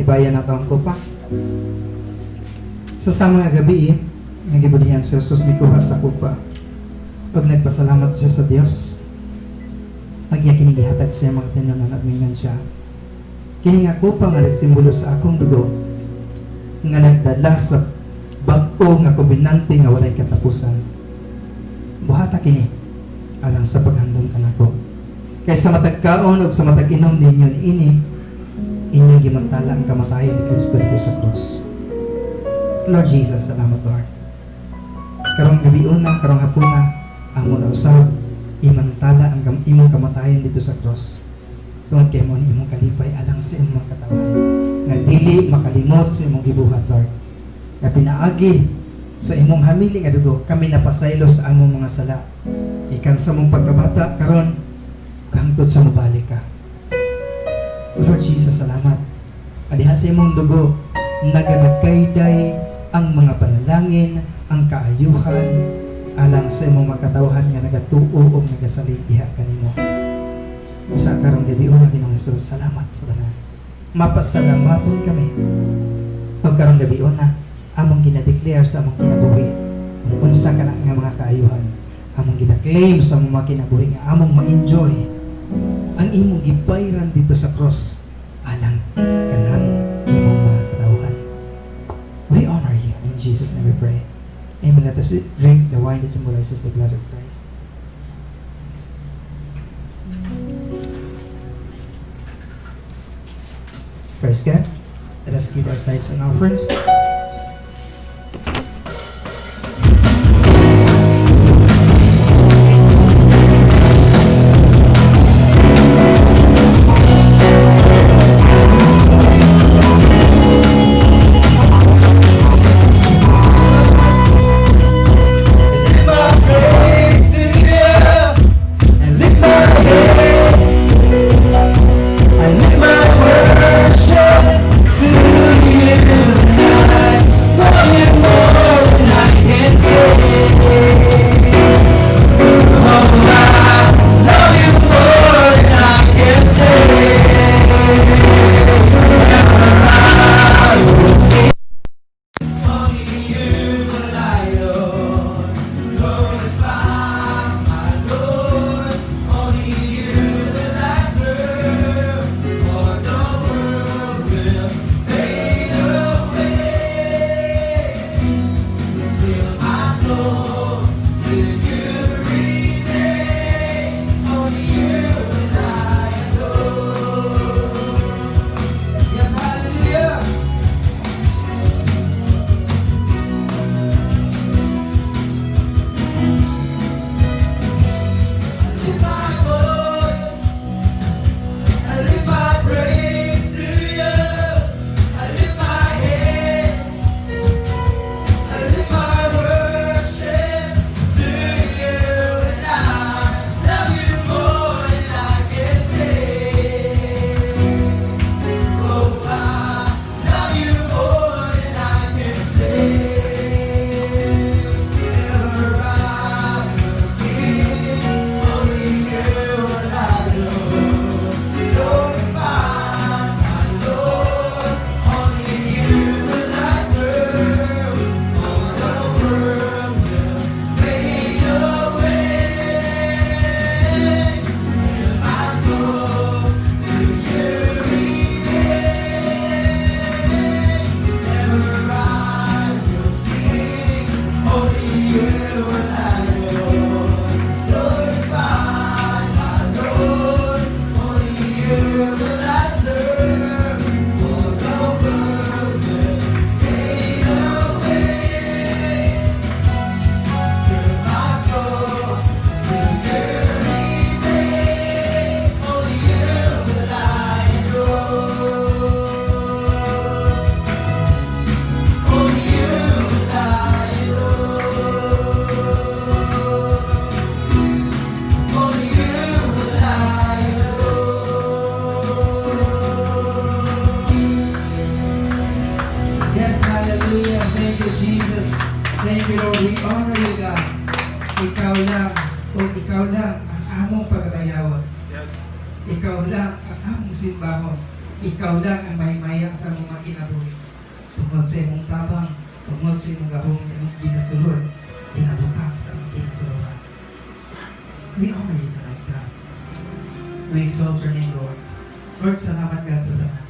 Ibayan nato ang kupa. Sa sama nga gabi, nga gibulihan si Jesus, mikuha sa kupa. Pag nagpasalamat siya sa Dios, ug iya kini gihatag sa mga tinunan at mingon siya, "Kini nga kupa nga nagsimbolo sa akong dugo nga nagdala sa bag-o nga kobenante nga walay katapusan. Buhata kini alang sa paghandom kanako. Kay sa matag kaon ug sa matag inom ninyo niini, inyong gimantala ang kamatayon ni Kristo dito sa cross." Lord Jesus, salamat, Lord. Karong gabi una, karong hapuna, amo na usab imantala ang imong kamatayon dito sa cross. Tungod kay mao ni imong kalipay alang sa imong mga katawhan. Nga dili makalimot sa imong gibuhat, Lord. Nga pinaagi sa imong hamili nga dugo, kami napasaylo sa among mga sala. Ikan sa mong pagkabata karon, hangtod sa mobalik ka. Lord Jesus, salamat. Adiha sa imong dugo, naganagkayday ang mga panalangin, ang kaayuhan, alang sa imong mga katawhan nga nagatuo o nagasalig diha kanimo. Usa karong gabi una, Ginoong Jesus, salamat sa tanan. Mapasalamaton kami. Pag karong gabi una, among ginadeclare sa among kinabuhi kung unsa ka na nga mga kaayuhan, among gina-claim sa among mga kinabuhi nga among ma-enjoy ang imong gibayran dito sa cross alang kanang imong mga katawhan. We honor you. In Jesus' name we pray. Amen. Let us drink the wine that symbolizes the blood of Christ. Praise God. Let us give our tithes and offerings. Lift my praise to you and lift my head. I lift my worship to you tonight. Love you more than I can say. Oh, I love you more than I can say. I will sing. Only you will I adore. Glorify my Lord. Only you will I serve. For the world will fade away. Still my soul to you remains. Only you will I adore. Yes, hallelujah! I lift my voice, I lift my praise to you. I lift my hands, I lift my worship to you, and I love you more than I can say. Oh, I love you more than I can say. Ever I will sing, only you will I adore. Glorify my Lord, only you will I serve. For the world will fade away. Still my soul to you remains. Ever I will sing, only you will I adore. Glorify my Lord, only you will I serve. For the world will fade away. Still my soul to you remains. Only you will I adore. Only you will I adore. Only you will I adore. Yes, hallelujah. Thank you, Jesus. Thank you, Lord. We honor you, God. Ikaw lang, o ikaw lang ang among pagbayawon. Yes. Ikaw lang ang among simbahon. Ikaw lang ang mahimaya sa among mga kinabuhi. Tungod sa imong tabang, tungod sa imong gahom, imong ginasulod, ginabutang sa among kinasuluran. We honor you tonight, God. We exalt your name, Lord. Lord, salamat, God, sa tanan.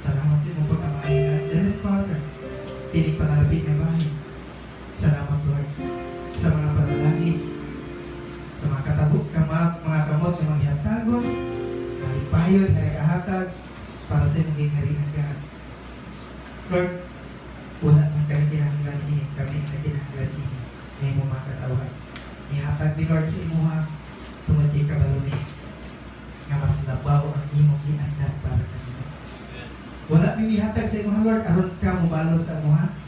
Salamat sa imong pagkamaayo, God. Heavenly Father, tinig panalapit nga bahay. Salamat, Lord, sa mga panalangin, sa mga katabo, kama, mga kamot nga maghihatagon, malipayon nga nagahatag para sa imong gingharian, God. Lord, wala man kami kinahanglan ini, kami ang nagkinahanglan ini nga imong mga katawhan. Nihatag ni Lord sa imuha, tungod kay kabalo mi, nga mas labaw ang imong giandam para kanimo. Wala mi mihatag sa imuha, Lord, aron ka mobalos sa imuha.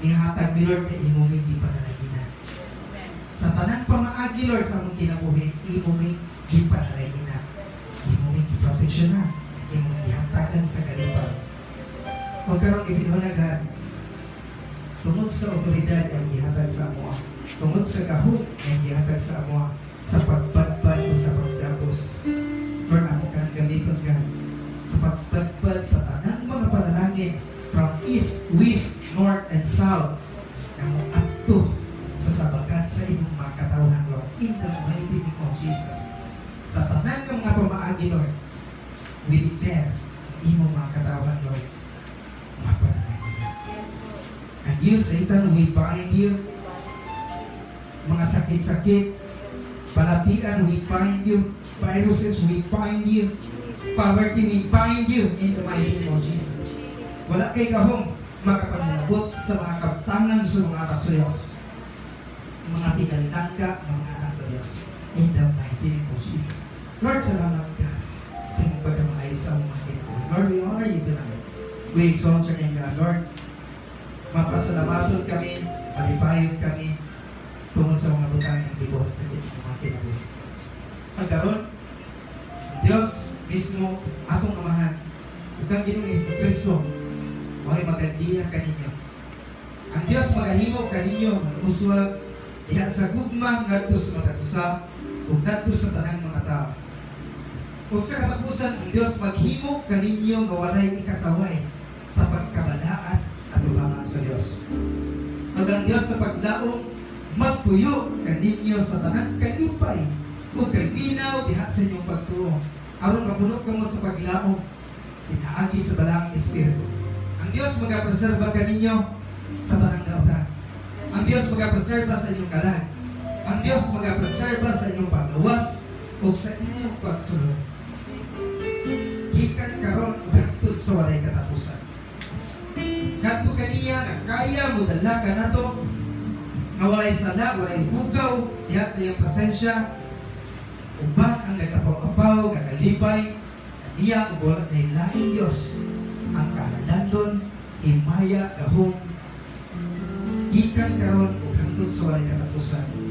Nihatag mi, Lord, kay imo mi gipanalanginan. Sa tanang pamaagi, Lord, sa among kinabuhi, imo mi gipanalanginan. Imo mi giproteksyonan. Imo gihatagan sa kalipay. Huwag karon ibihon, tungod sa otoridad ang gihatag sa amoa, tungod sa gahom ang gihatag sa amoa, sa pagbadbad o sa pagdapos. Lord, amo ka nang gamiton ka sa pagbadbad sa tanang mga panalangin from east, west, north, and south nga mo adto sa sabakan sa imong mga katawhan, Lord, in the mighty name of Jesus. Sa tanan nga mga pamaagi, Lord, we declare ang imong mga katawhan, Lord, mapanalangin. And you, Satan, we bind you. Mga sakit-sakit, balatian, we bind you. Viruses, we bind you. Poverty, we bind you in the mighty name of Jesus. Wala kay gahom makapangilabot sa mga kabtangan sa mga anak sa Diyos. Mga pinalangga ng mga anak sa Diyos. In the mighty name of Jesus. Lord, salamat ka sa iyong pagkamaayo sa among mga kinabuhi. Lord, we honor you tonight. We exalt your name, God. Lord, mapasalamaton kami, malipayon kami tungod sa mga butang ang gibuhat sa inyong mga kinabuhi. Pagkaron, ang Diyos mismo, atong Amahan, ug ang Ginoong Hesus Kristo, mao'y magagiya kaninyo. Ang Diyos magahimo kaninyo, mag-uswag diha sa gugma ngadto sa matag usa ug ngadto sa tanang mga tao. Ug sa katapusan, ang Diyos maghimo kaninyo nga walay ikasaway sa pagkabalaan atubangan sa Diyos. Ug ang Diyos sa paglaom magpuyo kaninyo sa tanang kalipay ug kalinaw diha sa inyong pagtuo aron mapuno kamo sa paglaom pinaagi sa Balaang Espiritu. Ang Diyos magapreserba kaninyo sa tanang dautan. Ang Diyos magapreserba sa inyong kalag. Ang Diyos magapreserba sa inyong paggawas ug sa inyong pagsulod. Gikan karon ug hangtod sa walay katapusan. Kadto kaniya nga kaya mo dala kanato nga walay sala, walay hugaw diha sa iyang presensya, uban ang nag-apaw-apaw, nga kalipay kaniya ug wala nay laing Dios, ang kahalandon, himaya, gahom, gikan karon ug hangtod sa walay katapusan.